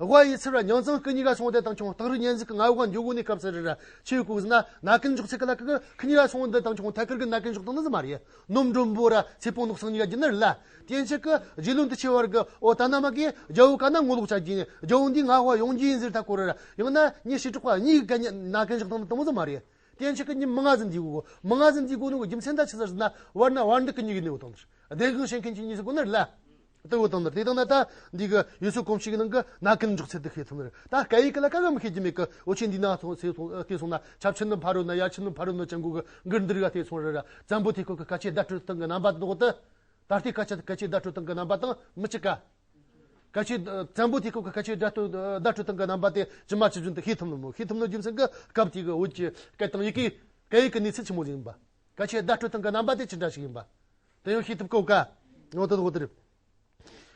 དབའ་ཡི་ཚུལ་བ་མྱང་ཚང་སྐུ་གཉིས་ཀ་སོང་དེ་དང་མཚུངས། སྟག་རི་གཉན་གཟིགས་ཀྱི་མངའ་འོག་འགྱོ་གོ་ནི་སྐབས་སུ་རེད་ར། ཆི་ཡོད་གོ་ཟེར་ན། མནའ་ཀུན་འཇོག་ཚུལ་གི་ལ་ཀ་གི་ཁི་གཉིས་ཀ་སོང་དེ་དང་མཚུངས། ཐད་ཀར་གི་མནའ་ཀུན་འཇོག་བཏང་ནི་ཟིག་མ་རེད། ནོར་མགྲོན་པོ་ར་ཚེ་སྤོང་ནོར་བཟང་གཉིས་ཀ་རྒྱུ་ནི་རེད་ལ། དེ་ཡན་ཆད་གི་རྗེ་བློན་དུ་ཆེ་བར་གི། འོ་ད་ན་མ་གི་རྒྱལ་པོ་ག་ན་ངོ་ལོག་བྱ་རྒྱུ་ཡིན། རྒྱལ་པོ་འདི་མངའ་འོག་ཡོང་རྒྱུ་ཡིན་ཟེར་ད་གོ་ར། ཡང་ན་མྱི་ཞི་དྲག་པ་གཉིས་ཀ་མནའ་ཀུན་འཇོག་བཏང་ནི་དེ་མོ་ཟིག་མ་རེད། དེ་ཡན་ཆད་གི་མྱི་མང་ང་ཟིག་འདུས་གོ། མང་ང་ཟིག་འདུས་གོ་ནོ་གི་རྒྱུ་མཚན་ད་ཆི་ཟེར་ཟེར་ན། བར་ན་བར་འདི་གི་མྱི་གི་ནི་འོ་དང་། བདེ་གང་ཤེས་མཁན་གྱི་མྱི་ཟིག་གོ་ནི་རེད་ལ། ལྟ་བུ་དང་ནི། དེ་དང་ན་ད་འདི་གི་ཡུལ་སྲོལ་གོམས་གཤིས་ཀྱི་ནང་གི་མནའ་ཀུན་འཇོག་ཚུལ་དེ་ཤེས་ཐུབ་ནི་རེད། ད་སྐད་ཡིག་གི་ལ་ཀ་གི་མི་ཤེས་རྒྱུ་མེད་གི། འོ་ཆེན་འདི་ན་སོང་ཟེར་སོང་། དེ་སོང་ན་ཆབ་ཆེན་ནི་ཕ་རོལ་ན། ཡ་ཆེན་ནི་ཕ་རོལ་ན་ཅན་གོ་གི་མགུར་འདི་རིགས་དེ་སོང་རེད་ར། བཙན་པོ་དུས་སྐབས་ཀྱི་སྐད་ཆའི་བརྡ་སྤྲོད་སྟངས་ཀྱི་རྣམ་པ་དེ་དག་དེ། ད་ལྟའི་སྐད་ཆ་སྐད་ཆའི་བརྡ་སྤྲོད་སྟངས་ཀྱི་རྣམ་པ་དང་མི་གཅིག་ག། སྐད་ཆའི་བརྡ། བཙན་པོ་དུས་སྐབས་ཀྱི་སྐད་ཆའི་བརྡ་སྤྲོད་བརྡ་སྤྲོད་སྟངས་ཀྱི་རྣམ་པ་དེ་ཇི་མ་ཇི་བཞིན་དུ་ཤེས་ཐུབ་ནི་མོ། ཤེས་ཐུབ་ནི་རྒྱུ་མཚན་གྱིས་སྐབས་དེ་གི་བོད་ཀྱི་སྐད་དང་ཡི་གེ། སྐད་ཡིག་གི་གནས་ཚུལ་ཆི་མོ་ཟིག་ཡིན་པ། སྐད་ཆའི་བརྡ་སྤྲོད་སྟངས་ཀྱི་རྣམ་པ་དེ་ཅི་འདྲ་ཞིག་ཡིན་པ། དེ་ཡང་ཤེས་ཐུབ་གོ་ག། འོ་དེ་དག་དེ་རེད།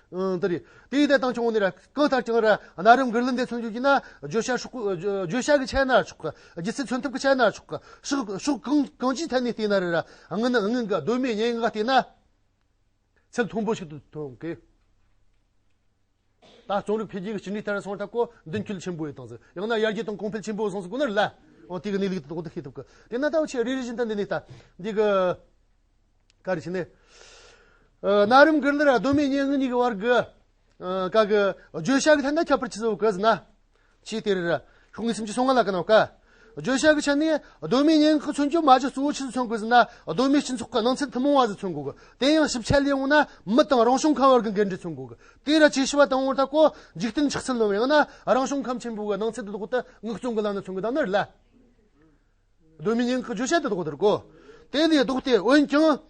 ཨང་། དེ་རེད། དེ་ཡི་དེ་དང་ཆུང་ནས་ར། གང་ལྟར་ཀྱང་ར། གནའ་རབས་མགུར་གླུ་འདི་མཚོན་རྒྱུ་ན། བརྗོད་བྱ་སྲོག་བརྗོད་བྱ་གི་ཆ་ན་ཆོག་གི། སྒྱུ་རྩལ་མཚོན་ཐབས་ཀྱི་ཆ་ན་ཆོག་གི། ཕྱོགས་ཕྱོགས་གང་གང་ཅིའི་ཐད་ནས་བལྟས་ན་རེད་ར། སྔོན་སྔོན་གྱི་གདོད་མའི་སྙན་ངག་བལྟས་ན། ཚད་མཐོན་པོ་ཞིག་ཏུ་མཐོང་གི། ད་རྩོམ་རིག་འཕེལ་རྒྱས་ཀྱི་བཅུད་འགྲོས་ལྟར་སོང་ཐབས་ཀོ་མདུན་སྐྱོད་ཆེན་པོ་ཡོད་དང་ཟེར། ཡང་ན་ཡར་རྒྱས་དང་གོང་འཕེལ་ཆེན་པོ་སོང་ཟེར་གོ་ནི་རེད་ལ། འོ་དེ་གི་གནས་ལུགས་དེ་དག་དེ་ཤེས་ཐུབ་གི། དེ་ན་ད་འུ་ཆོས་རེ་རེ་བཞིན་དུ་འདི་ནས་ལྟ། འདི་གི། ག་རེ་བྱས་ནས། ཨ། གནའ་རབས་མགུར་གླུ་ར་གདོད་མའི་སྙན་ངག་གཉིས་ཀྱི་བར་གི། ཨ། ག་གི། བརྗོད་བྱ་གི་ཐད་ན་ཁྱད་པར་ཆི་ཟིག་ཡོད་གི་ཟེར་ན། ཆེས་དེ་རེད་ར། ཤོག་ངོས་སུམ་ཅུ་སོ་ལྔ་ལ་ཀ་ནོ་ཀ། བརྗོད་བྱ་གི་ཆ་ནས་གདོད་མའི་སྙན་ངག་མཚོན་རྒྱུ་མ་གཞི་གཙོ་བོ་ཆི་ཟིག་མཚོན་དགོས་ཟེར་ན། གདོད་མའི་སྤྱི་ཚོགས་ཀྱི་སྣང་ཚུལ་ཐུན་མོང་བ་ཟིག་མཚོན་དགོས་གི། དེ་ཡང་ཞིབ་ཆ་ལས་འོང་ན་མི་དང་རང་བྱུང་ཁམས་བར་གྱི་འགལ་འབྲེལ་མཚོན་དགོས་གི། དེ་ར་ཇེ་ཞིབ་བ་དང་འོང་ཐ་ཀོ་འཇིག་རྟེན་ཆགས་ཚུལ་ལམ། ཡང་ན་རང་བྱུང་ཁམས་ཆེན་པོ་གི་སྣང་ཚུལ་དེ་དག་དེ་ངག་རྩོམ་གི་ལམ་ན་མཚོན་གི་ད་ནི་རེད་ལ། གདོད་མའི་སྙན་ངག་གི་བརྗོད་བྱ་དེ་དག་དེ་རེད་གོ། དེ་ལས་ལྡོག་སྟེ་འོན་ཀྱང་།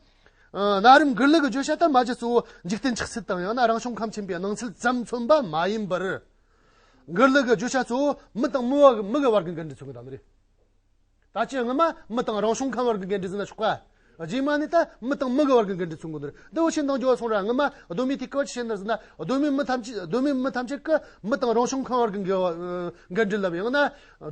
ཨ། གནའ་རབས་མགུར་གླུ་གི་བརྗོད་བྱ་ད་མ་གཞི་གཙོ་བོ་འཇིག་རྟེན་ཆགས་ཚུལ་དང་། ཡང་ན་རང་བྱུང་ཁམས་ཆེན་པོའི་སྣང་ཚུལ་ཙམ་མཚོན་པ་མ་ཡིན་པར། མགུར་གླུ་གི་བརྗོད་བྱ་གཙོ་བོ་མི་དང་མི་བ་མི་གི་བར་གྱི་འགལ་འབྲེལ་མཚོན་གི་ད་ནི་རེད། ད་ཅི་སྔ་མ་མི་དང་རང་བྱུང་ཁམས་བར་གྱི་འགལ་འབྲེལ་ཟེར་ན་ཆོག་ག། རྗེས་མ་ནས་ད་མི་དང་མི་གི་བར་གྱི་འགལ་འབྲེལ་མཚོན་གོ་ནི་རེད། འདི་འུ་ཆོས་འདང་རྒྱོབ་སོང་ར། སྔོན་མ་གདོད་མའི་དུས་སྐབས་ཅི་བྱས་ནི་ཟེར་ན། གདོད་མའི་མི་ཐམས་ཅད་གདོད་མའི་མི་ཐམས་ཅད་ཀྱི་མི་དང་རང་བྱུང་ཁམས་བར་གྱི་འགལ་བ་འགལ་འབྲེལ་ལབ། ཡང་ན་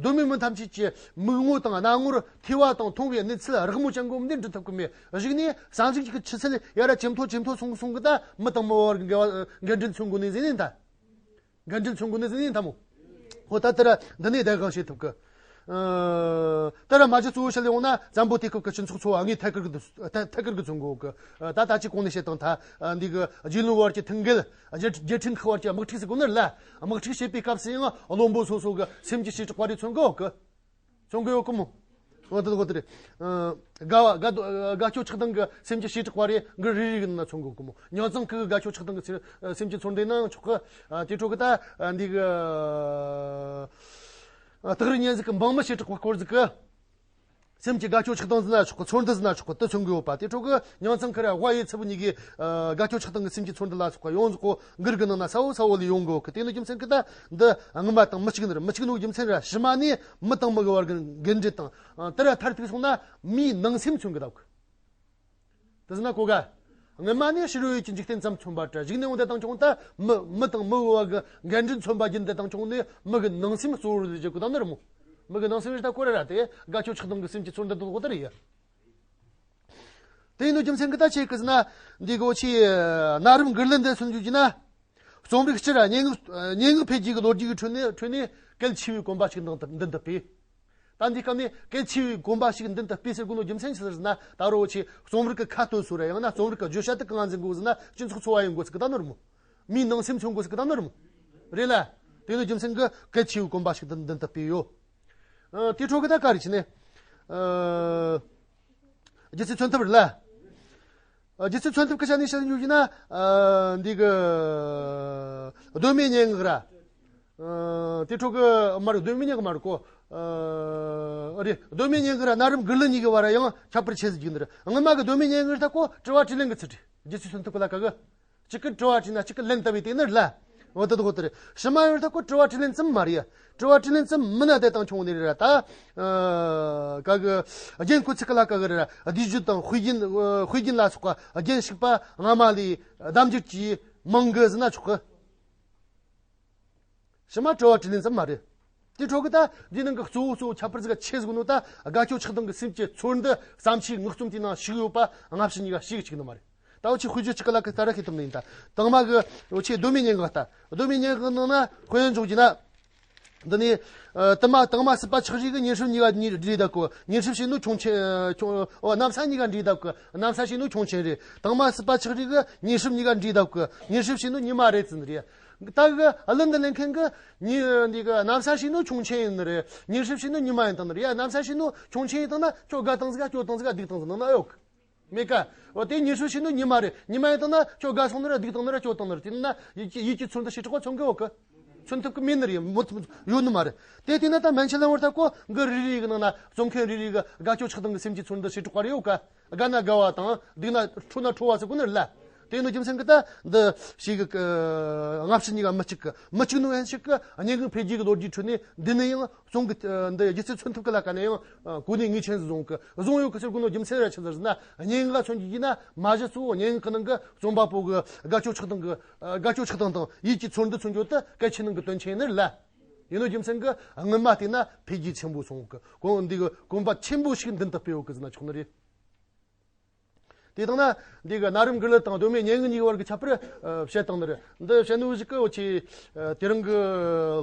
གདོད་མའི་མི་ཐམས་ཅད་ཀྱི་མིག་ངོ་དང་སྣ་ངོར་ཐོས་པ་དང་མཐོང་བའི་གནས་ཚུལ་རགས་མོ་ཅན་གོ་འདི་འདྲི་ཐུབ་ཀྱི་མེད། གཞུག་ནས་བསམ་གཞིག་གི་ཆུ་ཚད་ཡར་ར་ཇེ་མཐོ་ཇེ་མཐོ་སོང་སོང་གི། ད་མི་དང་མི་བར་གྱི་འགལ་བ་འགལ་འབྲེལ་མཚོན་གོ་ནི་ཟེར་ནི་ད། འགལ་འབྲེལ་མཚོན་གོ་ནི་ཟེར་ནི་ད་མོ། ཧོ། ད་ལྟ་ར་འདི་ནས་བདེན་དཔང་བྱེད་ཐུབ་ཀི། ཨ། ད་ར་མ་གཞི་གཙོ་བོ་བཤད་ལེ་འོང་ན་བཙན་པོ་དུས་སྐབས་ཀྱི་སྤྱི་ཚོགས་འཚོ་བ་དངོས་ཐད་ཀར་གྱི་ཐད་ཐད་ཀར་གྱི་མཚོན་གོ་གི། ད་ད་ཅི་གོང་ནས་བཤད་དང་། ད་འདི་གི་རྗེ་བློན་བར་གྱི་ཐུགས་འགལ། རྒྱལ་རྒྱལ་ཕྲན་ཁག་བར་གྱི་དམག་འཁྲུག་ཟེར་གོ་ནི་ལ། དམག་འཁྲུག་བྱེད་པའི་སྐབས་སུ་ཡང་བློན་པོ་སོ་སོ་གི་སེམས་ཀྱི་བྱེ་བྲག་པ་རེ་མཚོན་གོ་གི། མཚོན་གོ་ཡོད་གི་མོ། འོ་དེ་གོ་དེ་རེད། ཨ། དགའ་བ་དགའ་དགའ་སྐྱོ་ཆགས་སྡང་གི་སེམས་ཀྱི་བྱེ་བྲག་པ་རེ་འགི་རེ་རེ་གི་ནང་ན་མཚོན་གོ་གི་མོ། མྱང་ཚང་ཁུལ་གི་དགའ་སྐྱོ་ཆགས་སྡང་གི་སེམས་ཀྱི་ཚོར་འདུ་ན་ཡང་ཆོག་གི། ཨ། དེ་འཕྲོ་གི་ད་འདི་གི། ཨ། སྟག་རི་གཉན་གཟིགས་ཀྱི་འབངས་མི་བྱེ་བྲག་པ་སྐོར་ཟིག་གི། སེམས་ཀྱི་དགའ་སྐྱོ་ཆགས་སྡང་ཟེར་ན་ཆོག་གི། ཚོར་འདུ་ཟེར་ན་ཆོག་གི། དེ་མཚོན་གི་ཡོད་པ། དེ་འཕྲོ་གི་མྱང་ཚང་ཁུལ་ར་དབའ་ཡེ་ཚུ་བོ་གཉིས་ཀྱི། ཨ། དགའ་སྐྱོ་ཆགས་སྡང་གི་སེམས་ཀྱི་ཚོར་འདུ་ལ་སོགས་པ་ཡོངས་རྫོགས་གོ་འགི་རེ་གི་ནང་ན་གསལ་བོ་གསལ་བོ་ལ་ཡོང་གི་ཡོད་གི། དེ་ནི་རྒྱུ་མཚན་གི་ད་འདི་སྔོན་མ་དང་མི་གཅིག་ནི་རེད། མི་གཅིག་ནོ་རྒྱུ་མཚན་ར། ཕྱི་མ་ནས་མི་དང་མི་གི་བར་གི་འགལ་འབྲེལ་དང་། ཨ། དེ་ར་མཐར་ཐུག་སོང་ན་མིའི་ནང་སེམས་མཚོན་གི་ད་གི། དེ་ཟེར་ན་གོ་ག། སྔོན་མ་ནས་ཕྱི་རོལ་ཡུལ་གྱི་འཇིག་རྟེན་ཙམ་མཚོན་པ་འདྲ། གཞུག་ནས་འོང་དེ་དང་ཁྱོང་ད་མི་མི་དང་མི་བར་གི་འགལ་འབྲེལ་མཚོན་པ་བརྒྱུད་དེ་དང་ཁྱོང་ནས་མི་གི་ནང་སེམས་གཙོ་བོར་བྱེད་གོ་ད་ནི་རེད་མོ། མི་གི་ནང་སེམས་རེ་ད་གོ་ར་ར་དེ་དགའ་སྐྱོ་ཆགས་སྡང་གི་སེམས་ཀྱི་ཚོར་འདུ་དེ་གོ་ད་རེད་ཡ། དེ་ཡིན་ནོ་རྒྱུ་མཚན་གི་ད་ཆེ་གི་ཟེར་ན། འདི་གོ་ཆེ་གནའ་རབས་འགུར་གླུ་འདི་མཚོན་རྒྱུ་གྱི་ན། རྩོམ་རིག་སྤྱི་ར་སྙན་ངག་སྙན་ངག་འཕེལ་རྒྱས་ཀྱི་ལོ་རྒྱུས་ཀྱི་ཁྲོད་ནས་ཁྲོད་ནས་གལ་ཆེ་བའི་གོམ་པ་ཞིག་མདུན་དུ་མདུན་དུ་སྤོས། ད་འདི་སྐབས་ནས་གལ་ཆེ་བའི་གོམ་པ་ཞིག་མདུན་དུ་སྤོས་ཟེར་གོ་ནོ་རྒྱུ་མཚན་ཅི་ཟེར་ན། ད་རོ་ཆེ་རྩོམ་རིག་གི་ཁ་སྟོན་སོ་ར། ཡང་ན་རྩོམ་རིག་གི་བརྗོད་བྱ་དེ་གང་འཛིན་དགོས་ཟེར་ན་སྤྱི་ཚོགས་འཚོ་བ་ཡིན་དགོས་ཟེར་གི་ད་ནོར་མོ། མིའི་ནང་སེམས་མཚོན་དགོས་ཟེར་གི་ད་ནོར་མོ། རེད་ལ། དེ་ནི་རྒྱུ་མཚན་གི་གལ་ཆེ་བའི་གོམ་པ་ཞིག་མདུན་མདུན་དུ་སྤོས་ཡོད། ཨ། དེ་འཕྲོ་གི་ད་ག་རེ་བྱས་ནས། ཨ། རྒྱུ་མཚན་མཚོན་ཐབས་རེད་ལ། ཨ། རྒྱུ་མཚན་མཚོན་ཐབས་སྐད་ཆ་ནས་བཤད་ཡོད་ན། ཨ། འདི་གི་གདོད་མའི་སྙན་ངག་ར། ཨ། དེ་འཕྲོ་གི་མ་རེད། གདོད་མའི་སྙན་ངག་མ་རེད་གོ། ཨ། རེད། གདོད་མའི་སྙན་ངག་ར་གནའ་རབས་འགུར་གླུ་གཉིས་ཀྱི་བར་ཡང་ཁྱད་པར་ཆེ་ཟིག་རྒྱུག་འདིར། སྔོན་མ་གི་གདོད་མའི་སྙན་ངག་ད་གོ་དྲི་བ་དྲིས་ལན་གི་ཚུལ་རེད། རྒྱུ་མཚན་མཚོན་ཐབས་གི་ལ་ཀ་གི། གཅིག་གིས་དྲི་བ་དྲིས་ན་གཅིག་གིས་ལན་བཏབ་པའི་དེ་ནི་རེད་ལ། འོ་དེ་དགོས་དེ་རེད། ཕྱི་མ་ཡོད་ད་ཁོ་དྲི་བ་དྲིས་ལན་ཙམ་མ་རེད། དྲི་བ་དྲིས་ལན་ཙམ་མིན་ན་དེ་དང་ཁྱོང་ནི་རེད་ར་ད། ཨ། ག་གི་རྒྱན་གོ་ཚིག་གི་ལ་ཀ་གི་རེད་ར། བསྡུས་བརྗོད་དང་དཔེ་རྒྱན། ཨ། དཔེ་རྒྱན་ལ་སོགས་པ་རྒྱན་ཞིག་པ་སྔ་མ་ལས་ལྡབ་འགྱུར་གྱིས་མང་གི་ཟེར་ན་ཆོག་གི། ཕྱི་མ་དྲི་བ་དྲིས་ལན་ཙམ་མ་རེད། དེ་འཕྲོ་གི་ད་འདི་ནང་གི་གཙོ་བོ་གཙོ་བོ་ཁྱད་པར་ཟིག་ཆེ་ཟིག་ནོ་ད། དགའ་སྐྱོ་ཆགས་སྡང་གི་སེམས་ཀྱི་ཚོར་འདུ་བརྩམས་ཆོས་ངག་རྩོམ་དེའི་ནང་ཞུགས་ཡོད་པ་སྔ་ཕྱི་གཉིས་ཀ་ཞིག་གཅིག་ནི་མ་རེད། ད་འུ་ཆོས་དཔེ་བརྗོད་གཅིག་གི་ལ་ཀ་ལྟར་ཤེས་ཐུབ་ནི་ཡིན་ད། དང་མ་གི་འུ་ཆོས་གདོད་མའི་སྙན་ངག་ལྟ། གདོད་མའི་སྙན་ངག་ནང་ན་དཔེ་འཇོག་རྒྱུ་ན། འདི་ནི། ཨ། དང་མ་དང་མ་སྲིད་པ་ཆགས་རིས་ཀྱི་ཉིན་སྲིབ་གཉིས་ཀ་གཉིས་འདྲེས་བསྡད་གོ། ཉིན་སྲིབ་ཞེས་ནོ་ཁྱུང་ཆེན། ཨ། ཁྱུང་། ཨོ། གནམ་ས་གཉིས་ཀ་འདྲེས་བསྡད་གོ། གནམ་ས་ཞེས་ནོ་ཁྱུང་ཆེན་རེད། དང་མ་སྲིད་པ་ཆགས་རིས་ཀྱི་ཉིན་སྲིབ་གཉིས་ཀ་འདྲེས་བསྡད་གོ། ཉིན་སྲིབ་ཞེས་ནོ་ཉི་མ་རེད་ཟེར་ནི་རེད། ད་གི་གླུ་འདི་ལེན་མཁན་གི་ཉི་འདི་གི་གནམ་ས་ཞེས་ནོ་ཁྱུང་ཆེན་ཡིན་ནི་རེད། ཉིན་སྲིབ་ཞེས་ནོ་ཉི་མ་ཡིན་བཏང་ནི་རེད་ཡ། གནམ་ས་ཞེས་ནོ་ཁྱུང་ཆེན་ཡིན་བཏང་ན་ཁྱོད་དགའ་བཏང་ཟིག་ག་སྐྱོ་བཏང་ཟིག་ག་སྡུག་བཏང་ཟིག་ནང་ན་ཨེ་ཡོད་གི། མེད་ཀ། འོ་དེ་ཉིན་སྲིབ་ཞེས་ནོ་ཉི་མ་རེད། ཉི་མ་ཡིན་བཏང་ན་ཁྱོད་དགའ་སོང་ནི་རེད། སྡུག་བཏང་ནི་རེད། སྐྱོ་བཏང་ནི་རེད། དེ་ནི་ན་ཡིད་ཀྱི་ཡིད་ཀྱི་ཚོར་འདུ་བྱེ་བྲག་པ་མཚོན་གི་ཡོད་གི། མཚོན་ཐུབ་གི་མེད་ནི་རེད། མོ་ཡོད་ནི་མ་རེད། དེ་དེ་ན་ད་མན་ཆད་ལ་བར་ད་ཀོ་འགི་རེ་རེ་གི་ནང་ན་རྩོམ་མཁན་རེ་རེ་གི་དགའ་སྐྱོ་ཆགས་སྡང་གི་སེམས་ཀྱི་ཚོར་འདུ་བྱེ་བྲག་པ་རེ་ཡོད་ཀ། དགའ་ན་དགའ་བ་དང་སྡུག་ན་ཁྲོ་ན་ཁྲོ་བ་ཟེར་གོ་ནི་རེད་ལ། དེ་ནི་རྒྱུ་མཚན་གི་ད་འདི་ཞིག་གི་སྔ་ཕྱི་གཉིས་ཀ་མི་གཅིག་གི། མི་གཅིག་ནོ་ཡན་ཞིག་གི་སྙན་ངག་འཕེལ་རྒྱས་ཀྱི་ལོ་རྒྱུས་ཁྲོད་ནས་འདི་ནི་ཡང་རྩོམ་གི་འདི་སྒྱུ་རྩལ་མཚོན་ཐབས་གི་ལ་ཀ་ནས་ཡང་གོ་གནས་ངེས་ཅན་ཟིག་བཟུང་གི་བཟུང་ཡོད་གི་ཟེར་གོ་ནོ་རྒྱུ་མཚན་ར་ཆི་ཟེར་ཟེར་ན། སྙན་ངག་མཚོན་རྒྱུ་ཡིན་ན་མ་གཞི་གཙོ་བོ་སྙན་ངག་གི་ནང་གི་རྩོམ་པ་པོ་གི་དགའ་སྐྱོ་ཆགས་སྡང་གི་དགའ་སྐྱོ་ཆགས་སྡང་དང་ཡིད་ཀྱི་ཚོར་འདུ་མཚོན་རྒྱུ་དེ་གལ་ཆེ་ནང་གི་དོན་ཆེན་ནི་རེད་ལ། ཡིན་ནོ་རྒྱུ་མཚན་གི་སྔོན་མ་བལྟས་ན་འཕེལ་རྒྱས་ཆེན་པོ་སོང་གི། གོང་འདི་གི་གོམ་པ་ཆེན་པོ་ཞིག་མདུན་དུ་སྤོས་ཡོད་གི་ཟེར་ན་ཆོག་ནི་རེད། དེ་དང་ན་འདི་གི་གནའ་རབས་འགུར་གླུ་དང་གདོད་མའི་སྙན་ངག་གཉིས་བར་གྱི་ཁྱད་པར་བཤད་སྟངས་འདི་རེད། འདི་བཤད་ནོ་ཞིག་གི་འུ་ཆོས་དེ་རིང་གི་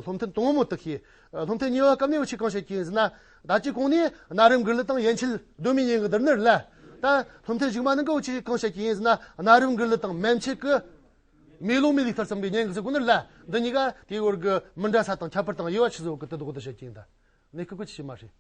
སློབ་ཐུན་དང་པོ་དག་གི། སློབ་ཐུན་གཉིས་པ་སྐབས་ནས་འུ་ཆོས་གང་བཤད་ཀྱི་ཡིན་ཟེར་ན། ད་ཅི་གོང་ནས་གནའ་རབས་འགུར་གླུ་དང་ཡན་ཆད་གདོད་མའི་སྙན་ངག་བསྡུར་ནི་རེད་ལ། ད་སློབ་ཐུན་གཞུག་མ་ནང་གི་འུ་ཆོས་གང་བཤད་ཀྱི་ཡིན་ཟེར་ན། གནའ་རབས་འགུར་གླུ་དང་མན་ཆད་ཀྱི་མེ་ལོང་མེ་ལུག་ལྟར་བརྩམས་པའི་སྙན་ངག་ཟེར་གོ་ནི་རེད་ལ། འདི་གཉིས་ཀ་དེའི་བར་གྱི་མི་འདྲ་ས་དང་ཁྱད་པར་དང་དབྱེ་བ་ཆི་ཟིག་ཡོད་གི་དེ་དག་དེ་བཤད་ཀྱི་ཡིན། ད་ནས་ཁུ་ཁུ་ཆི་མ་རེད།